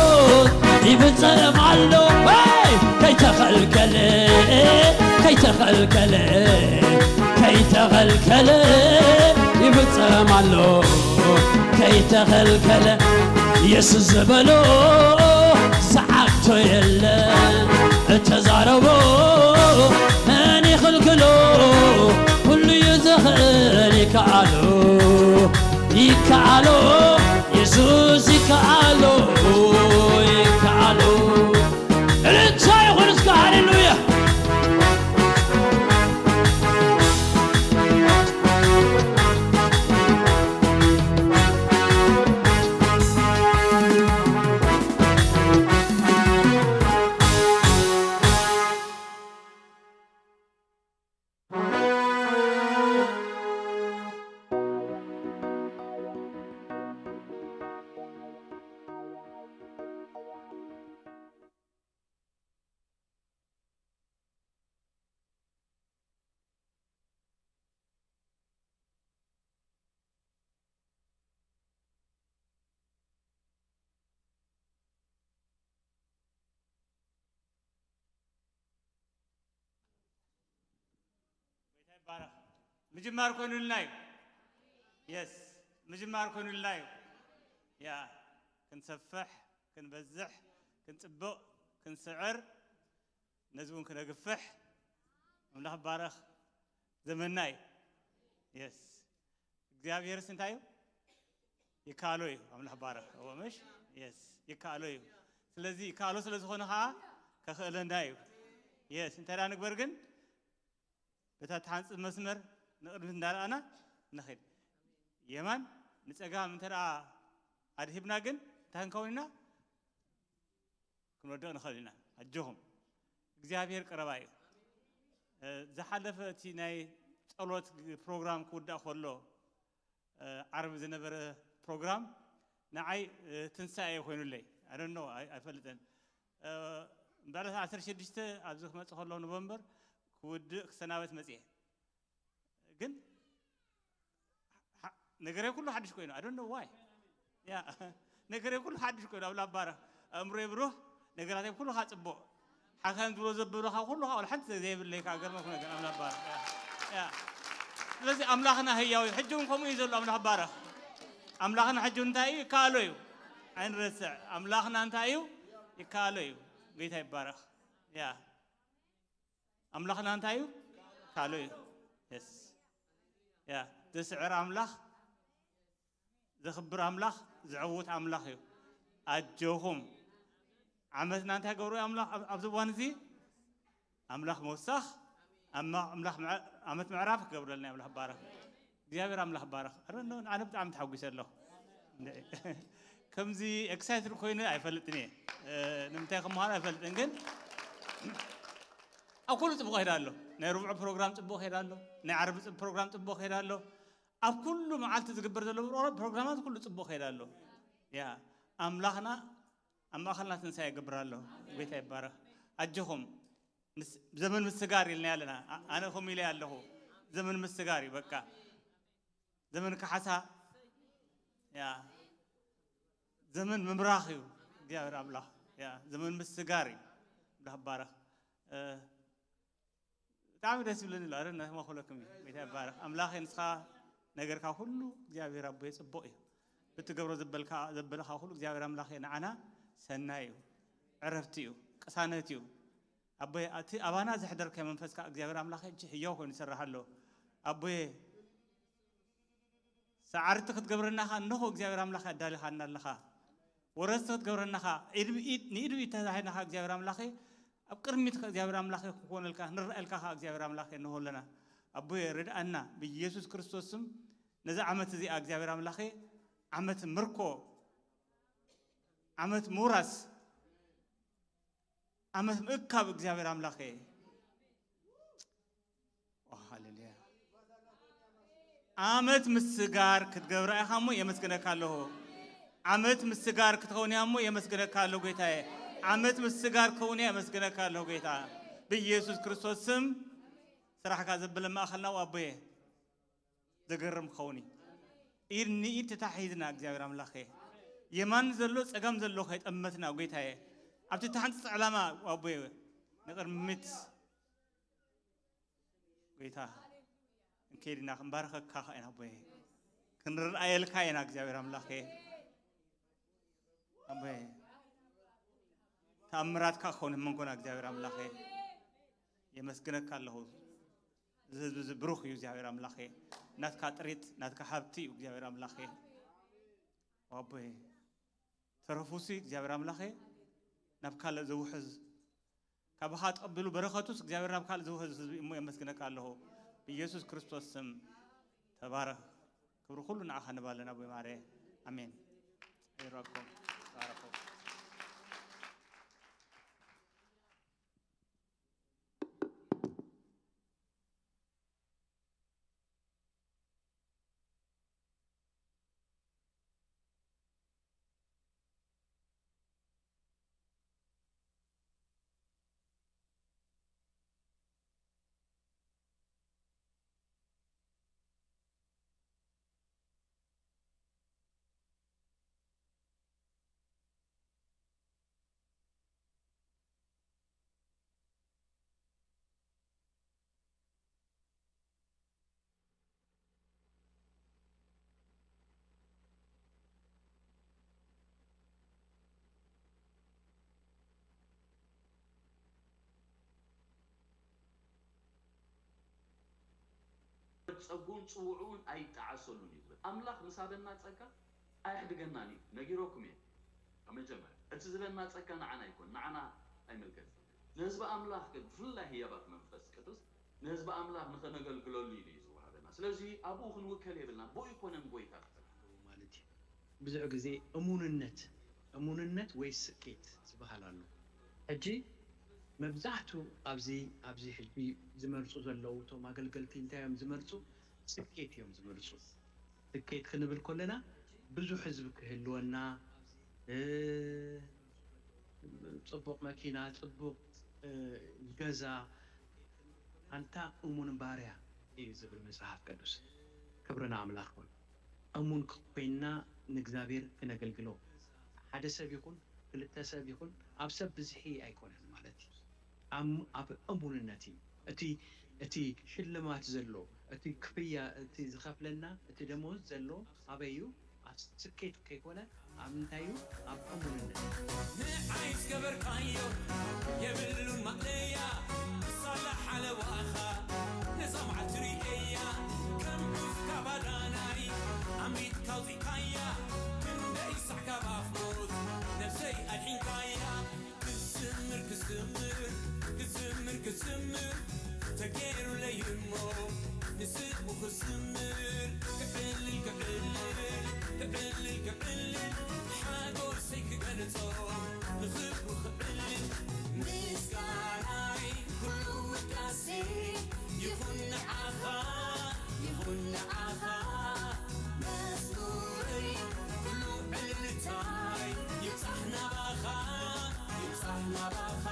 ይፍጸም ኣሎ። ወይ! ከይተኸልከለ፣ ከይተኸልከለ፣ ከይተኸልከለ ይፍጸም ኣሎ። ከይተኸልከለ፣ የሱስ ዝበሎ ዝዓግቶ የለን። እተዛረቦ መን ይኽልክሎ? ኩሉ እዩ ዝኽእል፣ ይከኣሎ፣ ይከኣሎ፣ የሱስ ይከኣሎ፣ ይከኣሎ። እልልታ ይኹን እስከ፣ ሃሌሉያ። ባረኽ። ምጅማር ኮይኑልና እዩ። የስ፣ ምጅማር ኮይኑልና እዩ። ያ፣ ክንሰፍሕ፣ ክንበዝሕ፣ ክንጽብቕ፣ ክንስዕር፣ ነዚ እውን ክነግፍሕ። ኣምላኽ ባረኽ። ዘመንና እዩ። የስ፣ እግዚኣብሔርስ እንታይ እዩ? ይከኣሎ እዩ። ኣምላኽ ባረኽ። እዎ፣ ምሽ? የስ፣ ይከኣሎ እዩ። ስለዚ ይከኣሎ ስለ ዝኾነ ኸዓ ከኽእለና እዩ። የስ፣ እንታይ ደኣ ንግበር ግን? በታ ትሓንጽብ መስመር ንቕድሚት እንዳረኣና ንኸይድ። የማን ንጸጋም እንተ ደኣ ኣድሂብና ግን እንታይ ክንከውን ኢና? ክንወድቕ ንኽእል ኢና። ኣጆኹም፣ እግዚኣብሔር ቀረባ እዩ። እ፣ ዝሓለፈ እቲ ናይ ጸሎት ፕሮግራም ክውዳእ ከሎ፣ እ፣ ዓርቢ ዝነበረ ፕሮግራም ንዓይ፣ እ፣ ትንሳኤ ኮይኑለይ። I don't know፣ ኣይ-፣ ኣይፈልጥን። እ፣ እምበኣር ዓሰርተ ሽዱሽተ ኣብዚ ክመጽእ ከለኹ ኖቨምበር ክውድእ ክሰናበት መጽየ። ግን ሓ-፣ ነገረይ ኩሉ ሓድሽ ኮይኑ፣ I don't know why። ያ፣ ነገረይ ኩሉ ሓድሽ ኮይኑ፣ ኣብ ላባራ ኣእምሮይ ብሩህ፣ ነገራተይ ኩሉ ኸዓ ጽቡቕ። ሓካይም ዝብሎ ዘበሉኻ ኩሉ ኸዓ ወላ ሓንቲ ዘይብለይ ከኣ ገርመኩ ነገር ኣብ ላባራ። ያ፣ ያ። ስለዚ ኣምላኽና ህያው እዩ። ሕጂ እውን ከምኡ እዩ ዘሎ። ኣምላኽ ባረኽ። ኣምላኽና ሕጂ እንታይ እዩ? ይከኣሎ እዩ። ኣይንረስዕ። ኣምላኽና እንታይ እዩ? ይከኣሎ እዩ። ጌታ ይባረኽ። ያ። ኣምላኽና እንታይ እዩ? ይከኣሎ እዩ። የስ። ያ፣ ዘስዕር ኣምላኽ፣ ዘኽብር ኣምላኽ፣ ዘዕውት ኣምላኽ እዩ። ኣጆኹም። ዓመትና እንታይ ገብሩ ኣምላኽ ኣብ-፣ ኣብዚ እዋን እዚ? ኣምላኽ መውሳኽ፣ ኣማ-፣ ኣምላኽ ምዕ-፣ ዓመት ምዕራፍ ክገብረልና ኣምላኽ ባረኽ። እግዚኣብሔር ኣምላኽ ባረኽ። ኣረ፣ ኖ፣ ኣነ ብጣዕሚ ተሓጒሰ ኣለኹ። ከምዚ ኤክሳይትድ ኮይነ ኣይፈልጥን እየ። እ፣ ንምንታይ ክምሃር ኣይፈልጥን፣ ግን ኣብ ኩሉ ጽቡቕ ይኸይድ ኣሎ። ናይ ርብዑ ፕሮግራም ጽቡቕ ይኸይድ ኣሎ። ናይ ዓርቢ ጽ-፣ ፕሮግራም ጽቡቕ ይኸይድ ኣሎ። ኣብ ኩሉ መዓልቲ ዝግበር ዘሎ ፕሮ-፣ ፕሮግራማት ኩሉ ጽቡቕ ይኸይድ ኣሎ። ያ፣ ኣምላኽና ኣብ ማእኸልና ትንሳኤ ይገብር ኣሎ። ጎይታ ይባረኽ። ኣጆኹም። ምስ-፣ ዘመን ምስጋር ኢልና ኣለና። ኣ-፣ ኣነ ከምኡ ኢለ ኣለኹ። ዘመን ምስጋር እዩ በቃ። ዘመን ካሕሳ፣ ያ፣ ዘመን ምምራኽ እዩ። እግዚኣብሔር ኣምላኽ፣ ያ፣ ዘመን ምስጋር እዩ። ኣምላኽ ይባረኽ። እ፣ ብጣዕሚ ደስ ይብለኒ ኣሎ፣ ኣረ፣ እናተማኸለኩም እዩ። ጎይታ ይባረኽ። ኣምላኸ፣ ንስኻ ነገርካ ኩሉ እግዚኣብሔር ኣቦየ ጽቡቕ እዩ። ብትገብሮ ዘበልካ፣ ዘበልኻ ኩሉ እግዚኣብሔር ኣምላኸ ንዓና ሰናይ እዩ። ዕረፍቲ እዩ። ቅሳነት እዩ። ኣቦየ፣ እቲ ኣባና ዘሕደርከ መንፈስካ እግዚኣብሔር ኣምላኸ፣ እጅ ህያው ኮይኑ ይሰርሕ ኣሎ። ኣቦየ፣ ሰዓርቲ ክትገብረና ኸኣ እንሆ እግዚኣብሔር ኣምላኸ ኣዳሊኻና ኣለኻ። ወረስቲ ክትገብረና ኸኣ ኢድ ብኢድ፣ ንኢድ ብኢድ ተታሒዝና ኸኣ እግዚኣብሔር ኣምላኸ፣ ኣብ ቅድሚት ኸኣ እግዚኣብሔር ኣምላኸ ክኾነልካ፣ ንረኣየልካ ኸኣ እግዚኣብሔር ኣምላኸ እንሆ ኣለና። ኣቦየ ርድኣና ብኢየሱስ ክርስቶስ ስም፣ ነዛ ዓመት እዚኣ እግዚኣብሔር ኣምላኸ ዓመት ምርኮ፣ ዓመት ምውራስ፣ ዓመት ምእካብ እግዚኣብሔር ኣምላኸ። ኦ፣ ሃሌሉያ። ዓመት ምስጋር ክትገብራ ኢኻ እሞ የመስግነካ ኣለኹ። ዓመት ምስጋር ክትኸውን እያ እሞ የመስግነካ ኣለኹ ጌታዬ። ዓመት ምስጋር ክኸውን እያ የመስግነካ ኣለኹ ጌታ። ብኢየሱስ ክርስቶስ ስም ስራሕካ ዘበለ ማእኸልና ኣቦየ። ዘገርም ክኸውን እዩ። ኢድ ንኢድ ተታሒዝና እግዚኣብሔር ኣምላኸ፣ የማን ዘሎ ጸጋም ዘሎ ከይጠመትና ጌታዬ፣ ኣብቲ ተሓንጽጽ ዕላማ ኣቦየ ንቕድሚት ጌታ ክንከይድ ኢና፣ ክንባርኸካ ኸኣ ኢና ኣቦየ፣ ክንርኣየልካ ኢና እግዚኣብሔር ኣምላኸ። ኣቦየ፣ ተኣምራትካ ክኸውን ህመንኮና እግዚኣብሔር ኣምላኸ፣ የመስግነካ ኣለኹ። እዚ ህዝቢ እዚ ብሩኽ እዩ እግዚኣብሔር ኣምላኸ። ናትካ ጥሪት፣ ናትካ ሃብቲ እዩ እግዚኣብሔር ኣምላኸ። ኣቦየ፣ ተረፉሲ እግዚኣብሔር ኣምላኸ፣ ናብ ካልእ ዘውሕዝ፣ ካባኻ ተቐቢሉ በረኸቱስ እግዚኣብሔር ናብ ካልእ ዘውሕዝ ህዝቢ እሞ የመስግነካ ኣለኹ። ብኢየሱስ ክርስቶስ ስም ተባረኽ። ክብሪ ኩሉ ንዓኻ ንባለን ኣቦይ ማርየ። ኣሜን። ይረኩም። ተባረኹ። ጸጉን ጽውዑን ኣይጠዓሰሉን እዩ ዝብል። ኣምላኽ ምስ ሃበና ጸጋ ኣየሕድገናን እዩ። ነጊረኩም እየ። ኣብ መጀመርያ፣ እቲ ዝህበና ጸጋ ንዓና ኣይኮን፣ ንዓና ኣይምልከትን። ንህዝቢ ኣምላኽ ግን፣ ብፍላይ ህያባት መንፈስ ቅዱስ፣ ንህዝቢ ኣምላኽ ንኸነገልግለሉ ኢሉ እዩ ዝወሃበና። ስለዚ ኣብኡ ክንውከል የብልና። ብኡ ኣይኮነን ጎይታ ማለት እዩ። ብዙሕ ግዜ እሙንነት፣ እሙንነት ወይ ስኬት ዝበሃል ኣሎ። ሕጂ መብዛሕቱ ኣብዚ፣ ኣብዚ ሕጂ ዝመርጹ ዘለዉ እቶም ኣገልገልቲ እንታይ እዮም ዝመርጹ? ስኬት እዮም ዝመርጹ። ስኬት ክንብል ከለና ብዙሕ ህዝቢ ክህልወና፣ እ፣ ጽቡቕ መኪና፣ ጽቡቕ፣ እ፣ ገዛ፣ ኣንታ እሙን ባርያ እዩ ዝብል መጽሓፍ ቅዱስ። ክብሪ ንኣምላኽ ይኹን። እሙን ኮይንና ንእግዚኣብሔር ክነገልግሎ፣ ሓደ ሰብ ይኹን ክልተ ሰብ ይኹን፣ ኣብ ሰብ ብዝሒ ኣይኮነን ማለት እዩ። ኣብ፣ ኣብ እሙንነት እዩ። እቲ፣ እቲ ሽልማት ዘሎ፣ እቲ ክፍያ፣ እቲ ዝኸፍለና፣ እቲ ደሞዝ ዘሎ ኣበይ እዩ? ኣብ ስኬት ከይኮነ ኣብ ምንታይ እዩ? ኣብ እሙንነት። ንዓይ ዝገበርካዮ የብሉን ማእለያ፣ ንሳላ ሓለዋኻ ነዛ መዓልቲ ርእየያ፣ ከም ዑፍ ካባዳናይ ኣሚትካ ኣውጺእካያ፣ ክንደይ ሳዕ ካብ ኣፍሞት ነብሰይ ኣድሒንካያ። ክዝምር ክዝምር ክዝምር ክዝምር ተገይሩለይ እሞ ንስሙ ክዝምር ክዕልል ክዕልል ክዕልል ክዕልል ሓጎሰይ ክገልጾ ንኽብሩ ክዕልል ምስጋናይ ኩሉ ውዳሴ ይኹን ንዓኻ ይኹን ንዓኻ መዝሙረይ ኩሉ ዕልልታይ ይብጻሕ ናባኻ ይብጻሕ ናባኻ።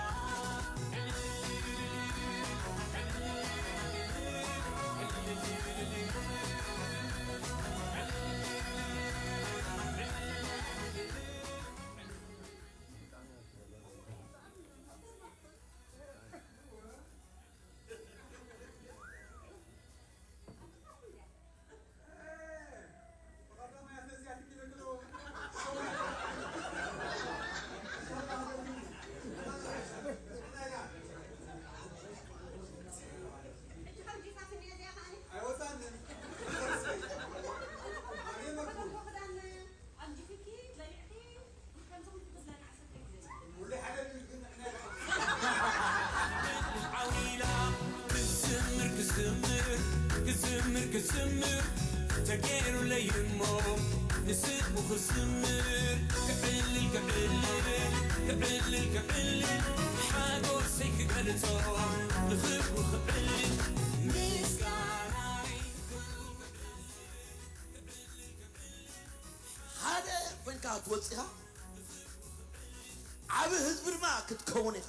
ዓዊላ ክዝምር ክዝምር ክዝምር ክዝምር ተገይሩለይ እሞ ንስሙ ክዝምር ክዕልል ክዕልል ክዕልል ክዕልል ሓጎሰይ ክገልጾ ንኽብሩ ክዕልል ምስጋናይ ሓደ ኮይንካ ክትወጽእ ኢኻ፣ ዓቢ ህዝቢ ድማ ክትከውን ኢኻ።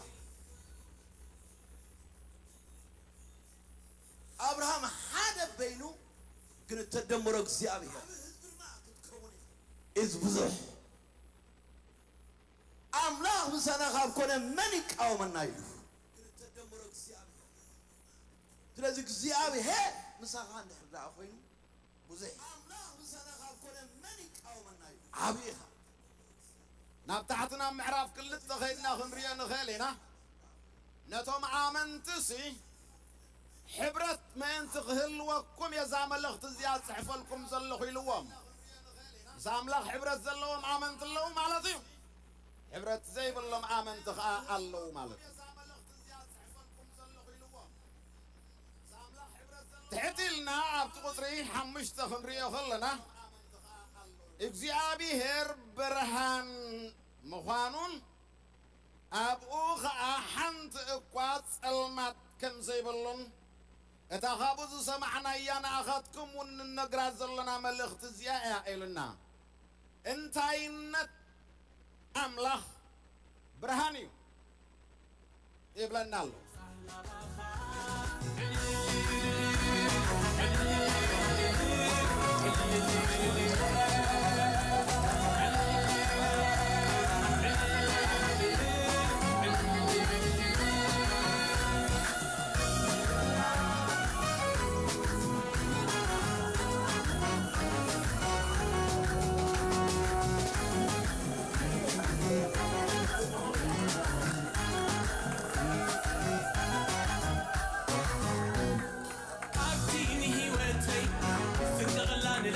ኣብርሃም ሓደ በይኑ ግን እተደመሮ እግዚኣብሔር ኢዝ ብዙሕ። ኣምላኽ ምሳና ካብ ኮነ መን ይቃወመና ኢሉ። ስለዚ እግዚኣብሔር ምሳኻ እንድሕር ደኣ ኮይኑ ብዙሕ ዓቢ ኢኻ። ናብ ታሕቲ ናብ ምዕራፍ ክልተ ኸይድና ክንሪኦ ንኽእል ኢና። ነቶም ኣመንትሲ ሕብረት ምእንቲ ክህልወኩም እየ እዛ መልእኽቲ እዚኣ ዝጽሕፈልኩም ዘለኹ ኢልዎም። ምስ ኣምላኽ ሕብረት ዘለዎም ኣመንቲ ኣለዉ ማለት እዩ። ሕብረት ዘይብሎም ኣመንቲ ኸዓ ኣለዉ ማለት እዩ። ትሕት ኢልና ኣብቲ ቁጽሪ ሓሙሽተ ክንሪኦ ከለና እግዚኣብሔር ብርሃን ምዃኑን ኣብኡ ኸዓ ሓንቲ እኳ ጸልማት ከም ዘይብሉን እታ ካብኡ ዝሰማዕናያ ንኣኻትኩም እውን ንነግራ ዘለና መልእኽቲ እዚኣ እያ ኢሉና። እንታይነት ኣምላኽ ብርሃን እዩ ይብለና ኣሎ።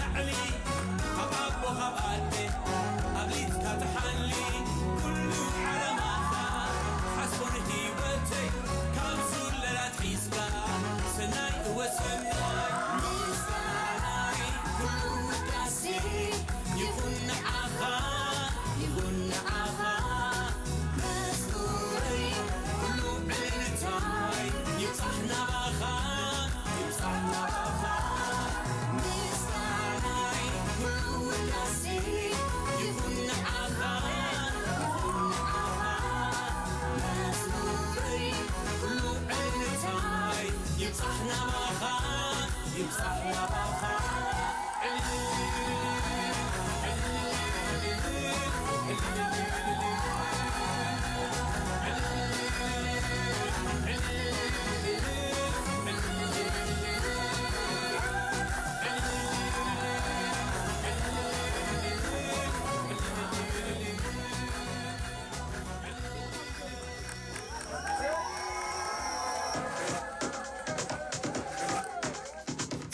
ላዕሊ ካብ ኣቦ ካብ ኣደ ኣብሊጽካ ትሓሊ፣ ኩሉ ዓላማኻ ሓስቦ ንህይወተይ ካብ ዙለላት ሒዝካ ሰናይ እወ ሰናይ ምስጋናይ ኩሉ ውዳሴ ይኹን ንዓኻ፣ ይኹን ንዓኻ። መዝሙረይ ኩሉ ዕልልታይ ይብጻሕ ናባኻ፣ ይብጻሕ ናባኻ። ምስጋናይ ኩሉ ውዳሴ ይኹን ንዓኻ፣ ይኹን ንዓኻ። መዝሙረይ ኩሉ ዕልልታይ ይብጻሕ ናባኻ፣ ይብጻሕ ናባኻ።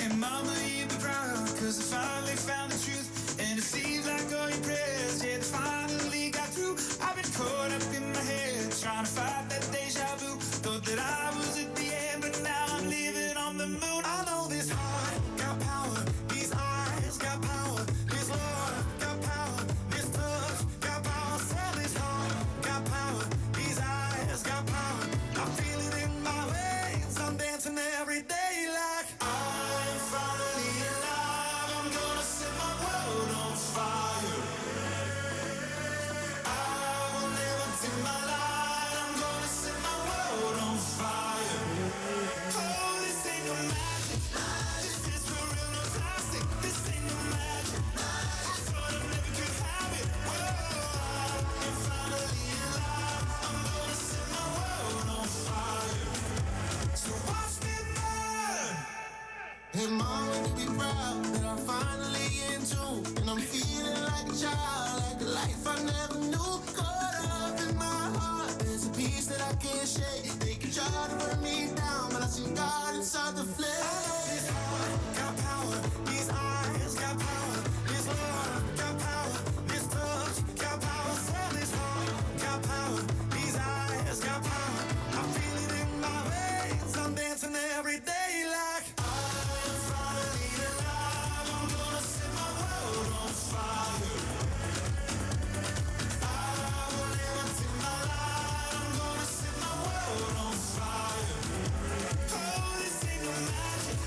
And mama, you be proud, cause I finally found the truth. And it seems like all your prayers, yeah, they finally got through. I've been caught up in my head, trying to fight that deja vu. Thought that I was at the end, but now I'm living on the moon. I know this heart got power, these eyes got power, this love got power, this touch got power. Sell this heart got power, these eyes got power. I feel it in my veins, I'm dancing every day like I'm finally alive, I'm gonna set my world on fire. I will never dim my light, I'm gonna set my world on fire. Oh, this ain't no magic, this is for real, no plastic. This ain't no magic, I thought I never could have it. Whoa, I'm finally alive, I'm gonna set my world on fire. So watch me burn. Hey mama, you be proud that I'm finally in tune. And I'm feeling like a child, like the life I never knew. Caught up in my heart, there's a peace that I can't shake. They can try to burn me down, but I see God inside the flame. I know this heart got power, these eyes got power, this love got power, this touch got power. Sell this heart got power, these eyes got power. I feel it in my veins, I'm dancing every day like I'm finally alive, I'm gonna set my world on fire. I will never dim my light, I'm gonna set my world on fire. Oh, this ain't no magic,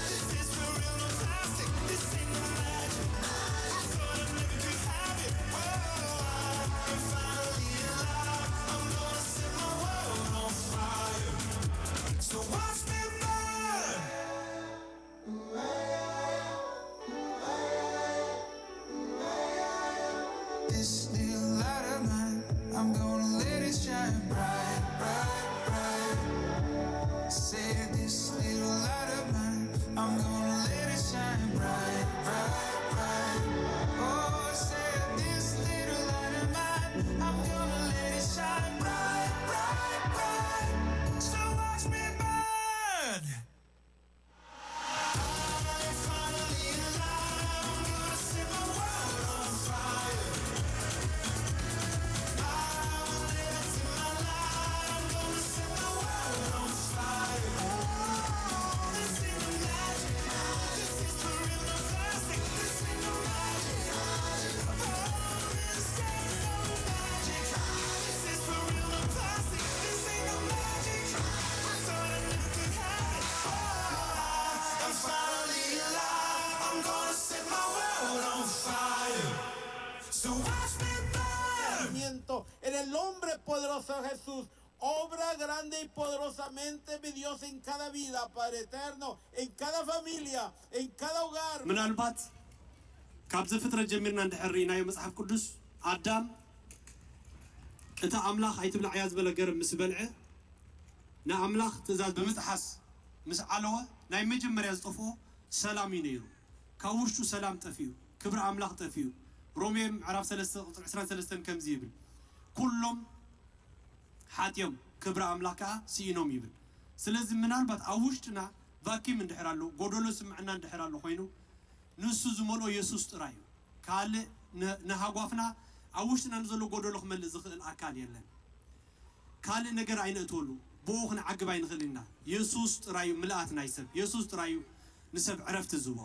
this is for real, no plastic. This ain't no magic, I thought I never could have it. Oh, I'm finally alive, I'm gonna set my world on fire. So watch me burn. This little light of mine, I'm gonna let it shine bright, bright, bright. Say this little light of mine, I'm gonna let it shine bright, bright, bright. Oh, say this little light of mine, I'm gonna let it shine bright, bright, bright. So watch me burn. I'm finally alive. I'm gonna set my world on fire. So watch me burn. En el nombre poderoso de Jesús, obra grande y poderosamente, mi Dios, en cada vida, Padre eterno, en cada familia, en cada hogar. ምናልባት ካብ ዘፍጥረት ጀሚርና እንድሕር ርኢናዮ፣ መጽሓፍ ቅዱስ ኣዳም እታ ኣምላኽ ኣይትብላዕ እያ ዝበለ ገረብ ምስ በልዐ፣ ንኣምላኽ ትእዛዝ ብምጥሓስ ምስ ዓለወ፣ ናይ መጀመርያ ዝጠፍኦ ሰላም እዩ ነይሩ። ካብ ውሽጡ ሰላም ጠፊኡ፣ ክብሪ ኣምላኽ ጠፊኡ። ሮሜ ምዕራፍ ሰለስተ ቁጽሪ ዕስራን ሰለስተን ከምዚ ይብል፣ "ኩሎም ሓጥዮም፣ ክብሪ ኣምላኽ ከኣ ስኢኖም" ይብል። ስለዚ ምናልባት ኣብ ውሽጥና ቫኪም እንድሕር ኣሎ፣ ጎደሎ ስምዕና እንድሕር ኣሎ ኮይኑ፣ ንሱ ዝመልኦ የሱስ ጥራይ እዩ። ካልእ ን-፣ ንሃጓፍና ኣብ ውሽጥና ንዘሎ ጎደሎ ክመልእ ዝኽእል ኣካል የለን። ካልእ ነገር ኣይነእትወሉ፣ ብኡ ክንዓግብ ኣይንኽእልን ኢና። የሱስ ጥራይ እዩ ምልኣት ናይ ሰብ፣ የሱስ ጥራይ እዩ ንሰብ ዕረፍቲ ዝህቦ።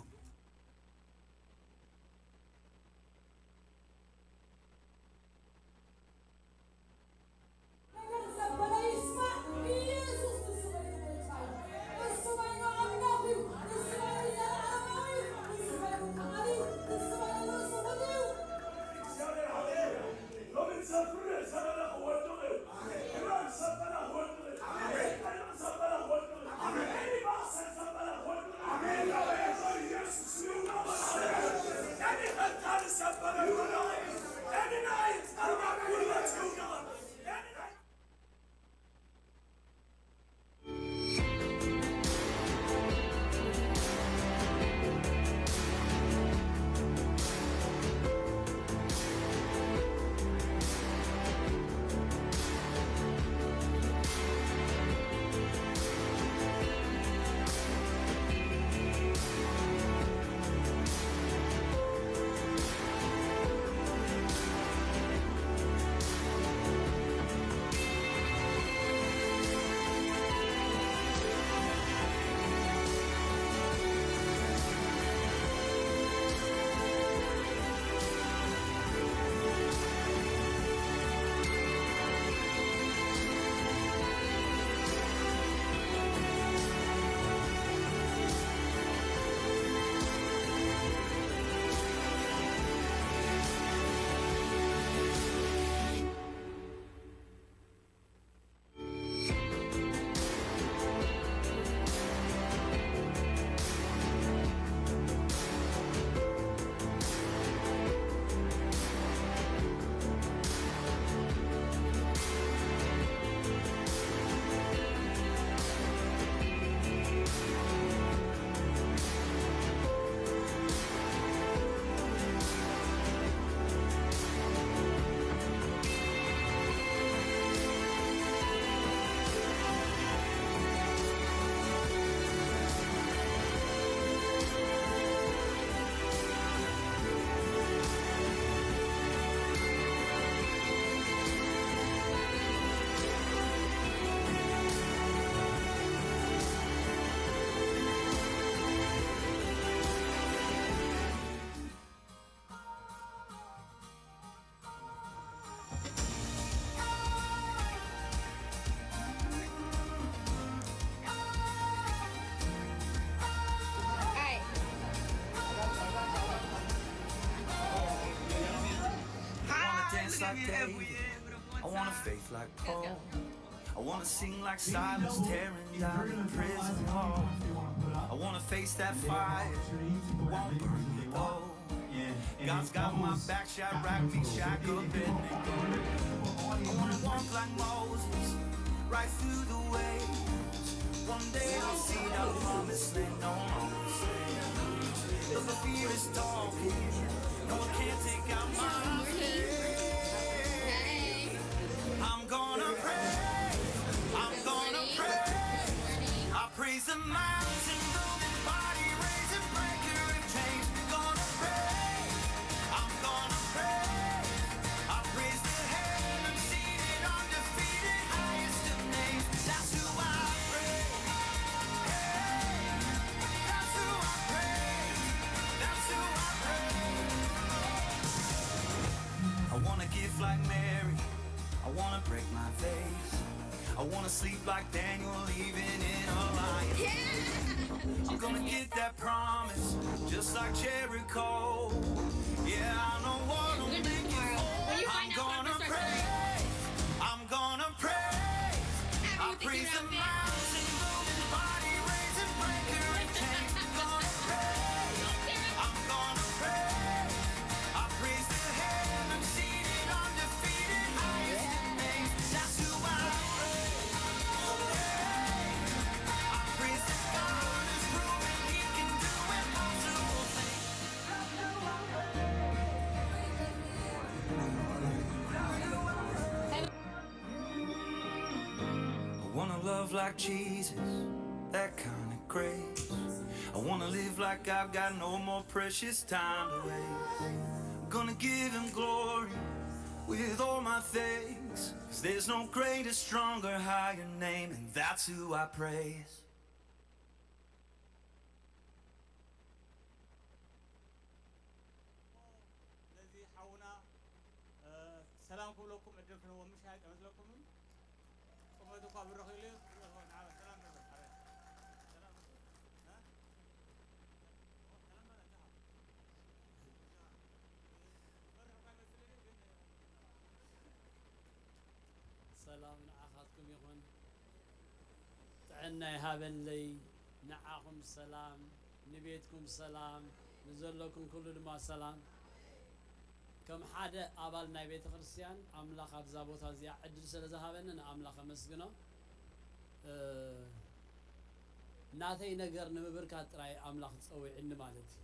I wanna dance like David. I want a faith like Paul. I wanna sing like Silas, tearing down the prison wall. I wanna face that fire, won't burn me though. God's got my back, Shadrach, Meshach, Abednego. I wanna walk like Moses, right through the waves. One day I'll see that promised land, no longer slave. But the fear is talking, no one can take out my faith. I'm gonna pray, I'm gonna pray. I praise the mountain moving, body raising, breaker of chains. Gonna pray, I'm gonna pray. I praise the heaven seated, undefeated, highest of names. That's who I pray. Hey, that's who I pray. That's who I pray. I wanna give like Mary. I wanna break my faith. I wanna sleep like Daniel, even in a lion. Yeah! I'm gonna get that promise, just like Jericho. Yeah, I know what I'm looking for. I'm gonna pray. I'm gonna pray. I praise the mountain moving, body raising, breaker of chains. I'm gonna pray. I'm gonna pray. I praise the heaven seated, undefeated, highest in names. That's who I praise. I praise the God who's proven he can do impossible things. I wanna love like Jesus, that kind of grace. I wanna live like I've got no more precious time to waste. I'm gonna give him glory with all my thanks. 'Cause there's no greater, stronger, higher name, and that's who I praise. ነዚ ሓውና ሰላም ክብለኩም ዕድል ክንህቦ ምሽ ኣይመስለኩምን? ቁመቱ እኳ ብርኽ ኢሉ እዩ። ሰላም ንበል፣ ሓበን። ሰላም ንበል። ሰላም ንዓኻትኩም ይኹን። ጥዕና ይሃበለይ። ንዓኹም ሰላም፣ ንቤትኩም ሰላም፣ ንዘለኩም ኩሉ ድማ ሰላም። ከም ሓደ ኣባል ናይ ቤተ ክርስቲያን ኣምላኽ ኣብዛ ቦታ እዚኣ ዕድል ስለ ዝሃበኒ ንኣምላኽ ኣመስግኖ። እ፣ ናተይ ነገር ንምብርካት ጥራይ ኣምላኽ ጸዊዕኒ ማለት እዩ።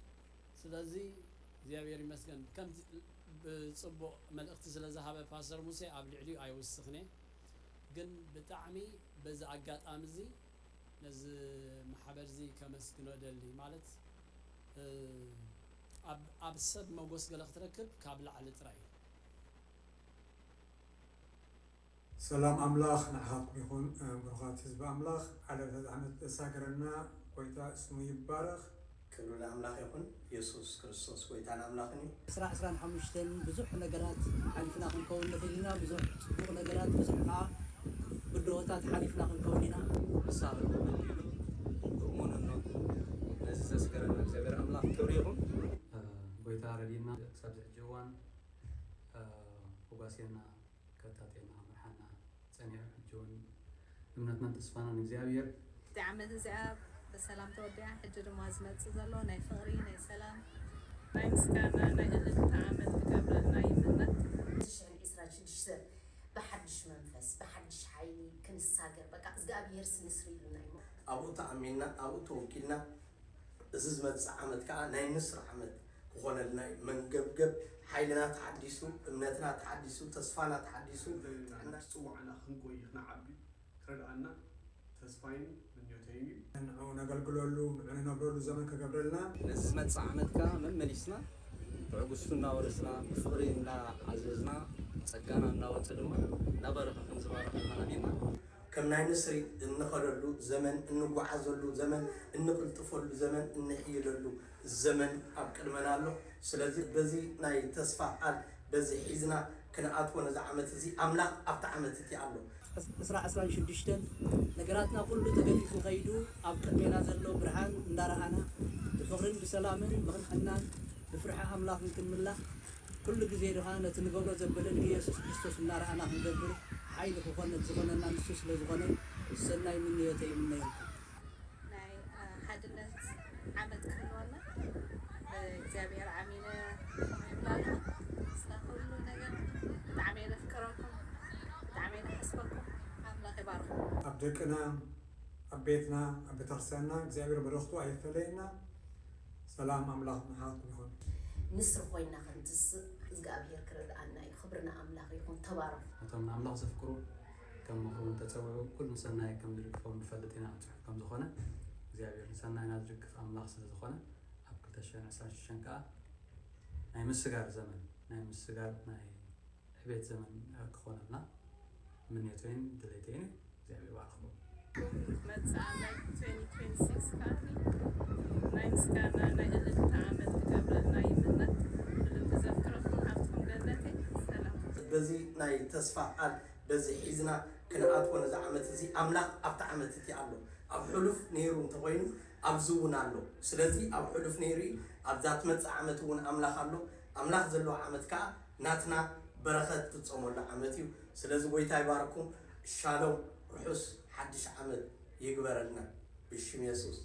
ስለዚ እግዚኣብሔር ይመስገን። ከምዚ ብጽቡቕ መልእኽቲ ስለ ዝሃበ ፓስተር ሙሴ ኣብ ልዕሊኡ ኣይውስኽን እየ። ግን ብጣዕሚ በዚ ኣጋጣሚ እዚ ነዚ ማሕበር እዚ ከመስግኖ እደሊ። ማለት፣ እ፣ ኣብ፣ ኣብ ሰብ መጎስ ገለ ክትረክብ ካብ ላዕሊ ጥራይ እዩ። ሰላም ኣምላኽ ንዓኻትኩም ይኹን። ብሩኻት ህዝቢ ኣምላኽ፣ ዓለተ ዓመት ዘሳገረና ጎይታ ስሙ ይባረኽ። ክብሪ ንኣምላኽ ይኹን። የሱስ ክርስቶስ ጎይታን ኣምላኽን እዩ። ዕስራ ዕስራን ሓሙሽተን ብዙሕ ነገራት ሓሊፍና ክንከውን ንኽእል ኢና። ብዙሕ ጽቡቕ ነገራት፣ ብዙሕ ከዓ ብድሆታት ሓሊፍና ክንከውን ኢና። ንስኻ ክትመልእሉ ብእሙንነቱ ነዚ ዘስገረና እግዚኣብሔር ኣምላኽ ክብሪ ይኹን። ጎይታ ረድእና ክሳብ ዝሕጂ እዋን ፈጓስየና ከታቴና መርሓና ጸኒዑ ሕጂ እውን እምነትናን ተስፋናን እግዚኣብሔር። እቲ ዓመት እዚኣ ብሰላም ተወዲኣ፣ ሕጂ ድማ ዝመጽእ ዘሎ ናይ ፍቕሪ፣ ናይ ሰላም፣ ናይ ምስጋና፣ ናይ እልልታ ዓመት ክገብረልና ይምነ። ሽሕን ዕስራን ሽዱሽተ ብሓድሽ መንፈስ ብሓድሽ ሓይሊ ክንሳገር በቃ እግዚኣብሔር ስንስር ኢሉና እዩ። ኣብኡ ተኣሚንና ኣብኡ ተወኪልና እዚ ዝመጽእ ዓመት ከዓ ናይ ንስር ዓመት ክኾነልና እዩ። መንገብገብ ሓይልና ተሓዲሱ፣ እምነትና ተሓዲሱ፣ ተስፋና ተሓዲሱ፣ ጥዕና ጽዋዕና ክንጎይ ክንዓቢ ክረድኣና ተስፋይን ምኞተይን እዩ። ንዕኡ ነገልግለሉ፣ ንዑ ንነብረሉ ዘመን ከገብረልና። ነዚ ዝመጽእ ዓመት ከኣ መመሊስና ትዕግስቱ እናወረስና ብፍቕሪ እናዓዘዝና ጸጋና እናወጸ ድማ እናበረኸ ከም ዝባርኸና ኣሚንና። ከም ናይ ንስሪ እንኸደሉ ዘመን፣ እንጓዓዘሉ ዘመን፣ እንቕልጥፈሉ ዘመን፣ እንሕይለሉ ዘመን ኣብ ቅድመና ኣሎ። ስለዚ በዚ ናይ ተስፋ ቃል በዚ ሒዝና ክንኣትዎ ነዚ ዓመት እዚ ኣምላኽ ኣብቲ ዓመት እቲ ኣሎ። ዕስራ ዕስራን ሽዱሽተን ነገራትና ኩሉ ተገፊፉ ከይዱ ኣብ ቅድሜና ዘሎ ብርሃን እንዳረኣና ብፍቕርን ብሰላምን ብቕንዕናን ብፍርሒ ኣምላኽን ክንምላኽ ኩሉ ግዜ ድማ ነቲ ንገብሮ ዘበለ ንኢየሱስ ክርስቶስ እናረኣና ክንገብር ሓይሊ ክኾን ነቲ ዝኾነና ንሱ ስለ ዝኾነ ሰናይ ምንዮተይ ይምነየልኩም። ናይ ሓድነት ዓመት ክህልወና እግዚኣብሔር ኣሚነ ይብላሉ። ስለ ኩሉ ነገር ብጣዕሚ እየ ዘፍቅረኩም፣ ብጣዕሚ እየ ዝሓስበኩም። ኣምላኽ ይባርኩም። ኣብ ደቅና፣ ኣብ ቤትና፣ ኣብ ቤተክርስትያንና እግዚኣብሔር በረኽቱ ኣይፈለየና። ሰላም ኣምላኽ ንዓኻትኩም ይኹን። ንስር ኮይና ክንትስእ እግዚኣብሔር ክረድኣና እዩ። ክብሪ ንኣምላኽ ይኹን። ተባረኹ። ነቶም ንኣምላኽ ዘፍቅሩ ከም ምኽሩ እንተጸውዑ ኩሉ ሰናይ ከም ዝድግፎም ንፈልጥ ኢና ጽሑፍ ከም ዝኾነ እግዚኣብሔር ንሰናይና ዝድግፍ ኣምላኽ ስለ ዝኾነ ኣብ ክልተ ሽሕን ዕስራን ሽዱሽተን ከኣ ናይ ምስጋር ዘመን ናይ ምስጋር ናይ ዕቤት ዘመን ክኾነልና ምንየተይን ድሌተይን እዩ። እግዚኣብሔር ይባርኽኩም። መጻኢ ዓመት twenty twenty-six ከኣኒ ናይ ምስጋና ናይ እልልታ ዓመት ክገብረልና ይምነ። ብልቢ ዘፍቅረኩም ሃብቶም ገነተይ ሰላም። በዚ ናይ ተስፋ ቃል በዚ ሒዝና ክንኣትዎ ነዚ ዓመት እዚ ኣምላኽ ኣብቲ ዓመት እቲ ኣሎ። ኣብ ሕሉፍ ነይሩ እንተኾይኑ ኣብዚ እውን ኣሎ። ስለዚ ኣብ ሕሉፍ ነይሩ እዩ፣ ኣብዛ ትመጽእ ዓመት እውን ኣምላኽ ኣሎ። ኣምላኽ ዘለዎ ዓመት ከኣ ናትና በረኸት ትፍጸመሉ ዓመት እዩ። ስለዚ ጎይታ ይባርኩም። ሻሎም፣ ርሑስ ሓድሽ ዓመት ይግበረልና ብሽም የሱስ።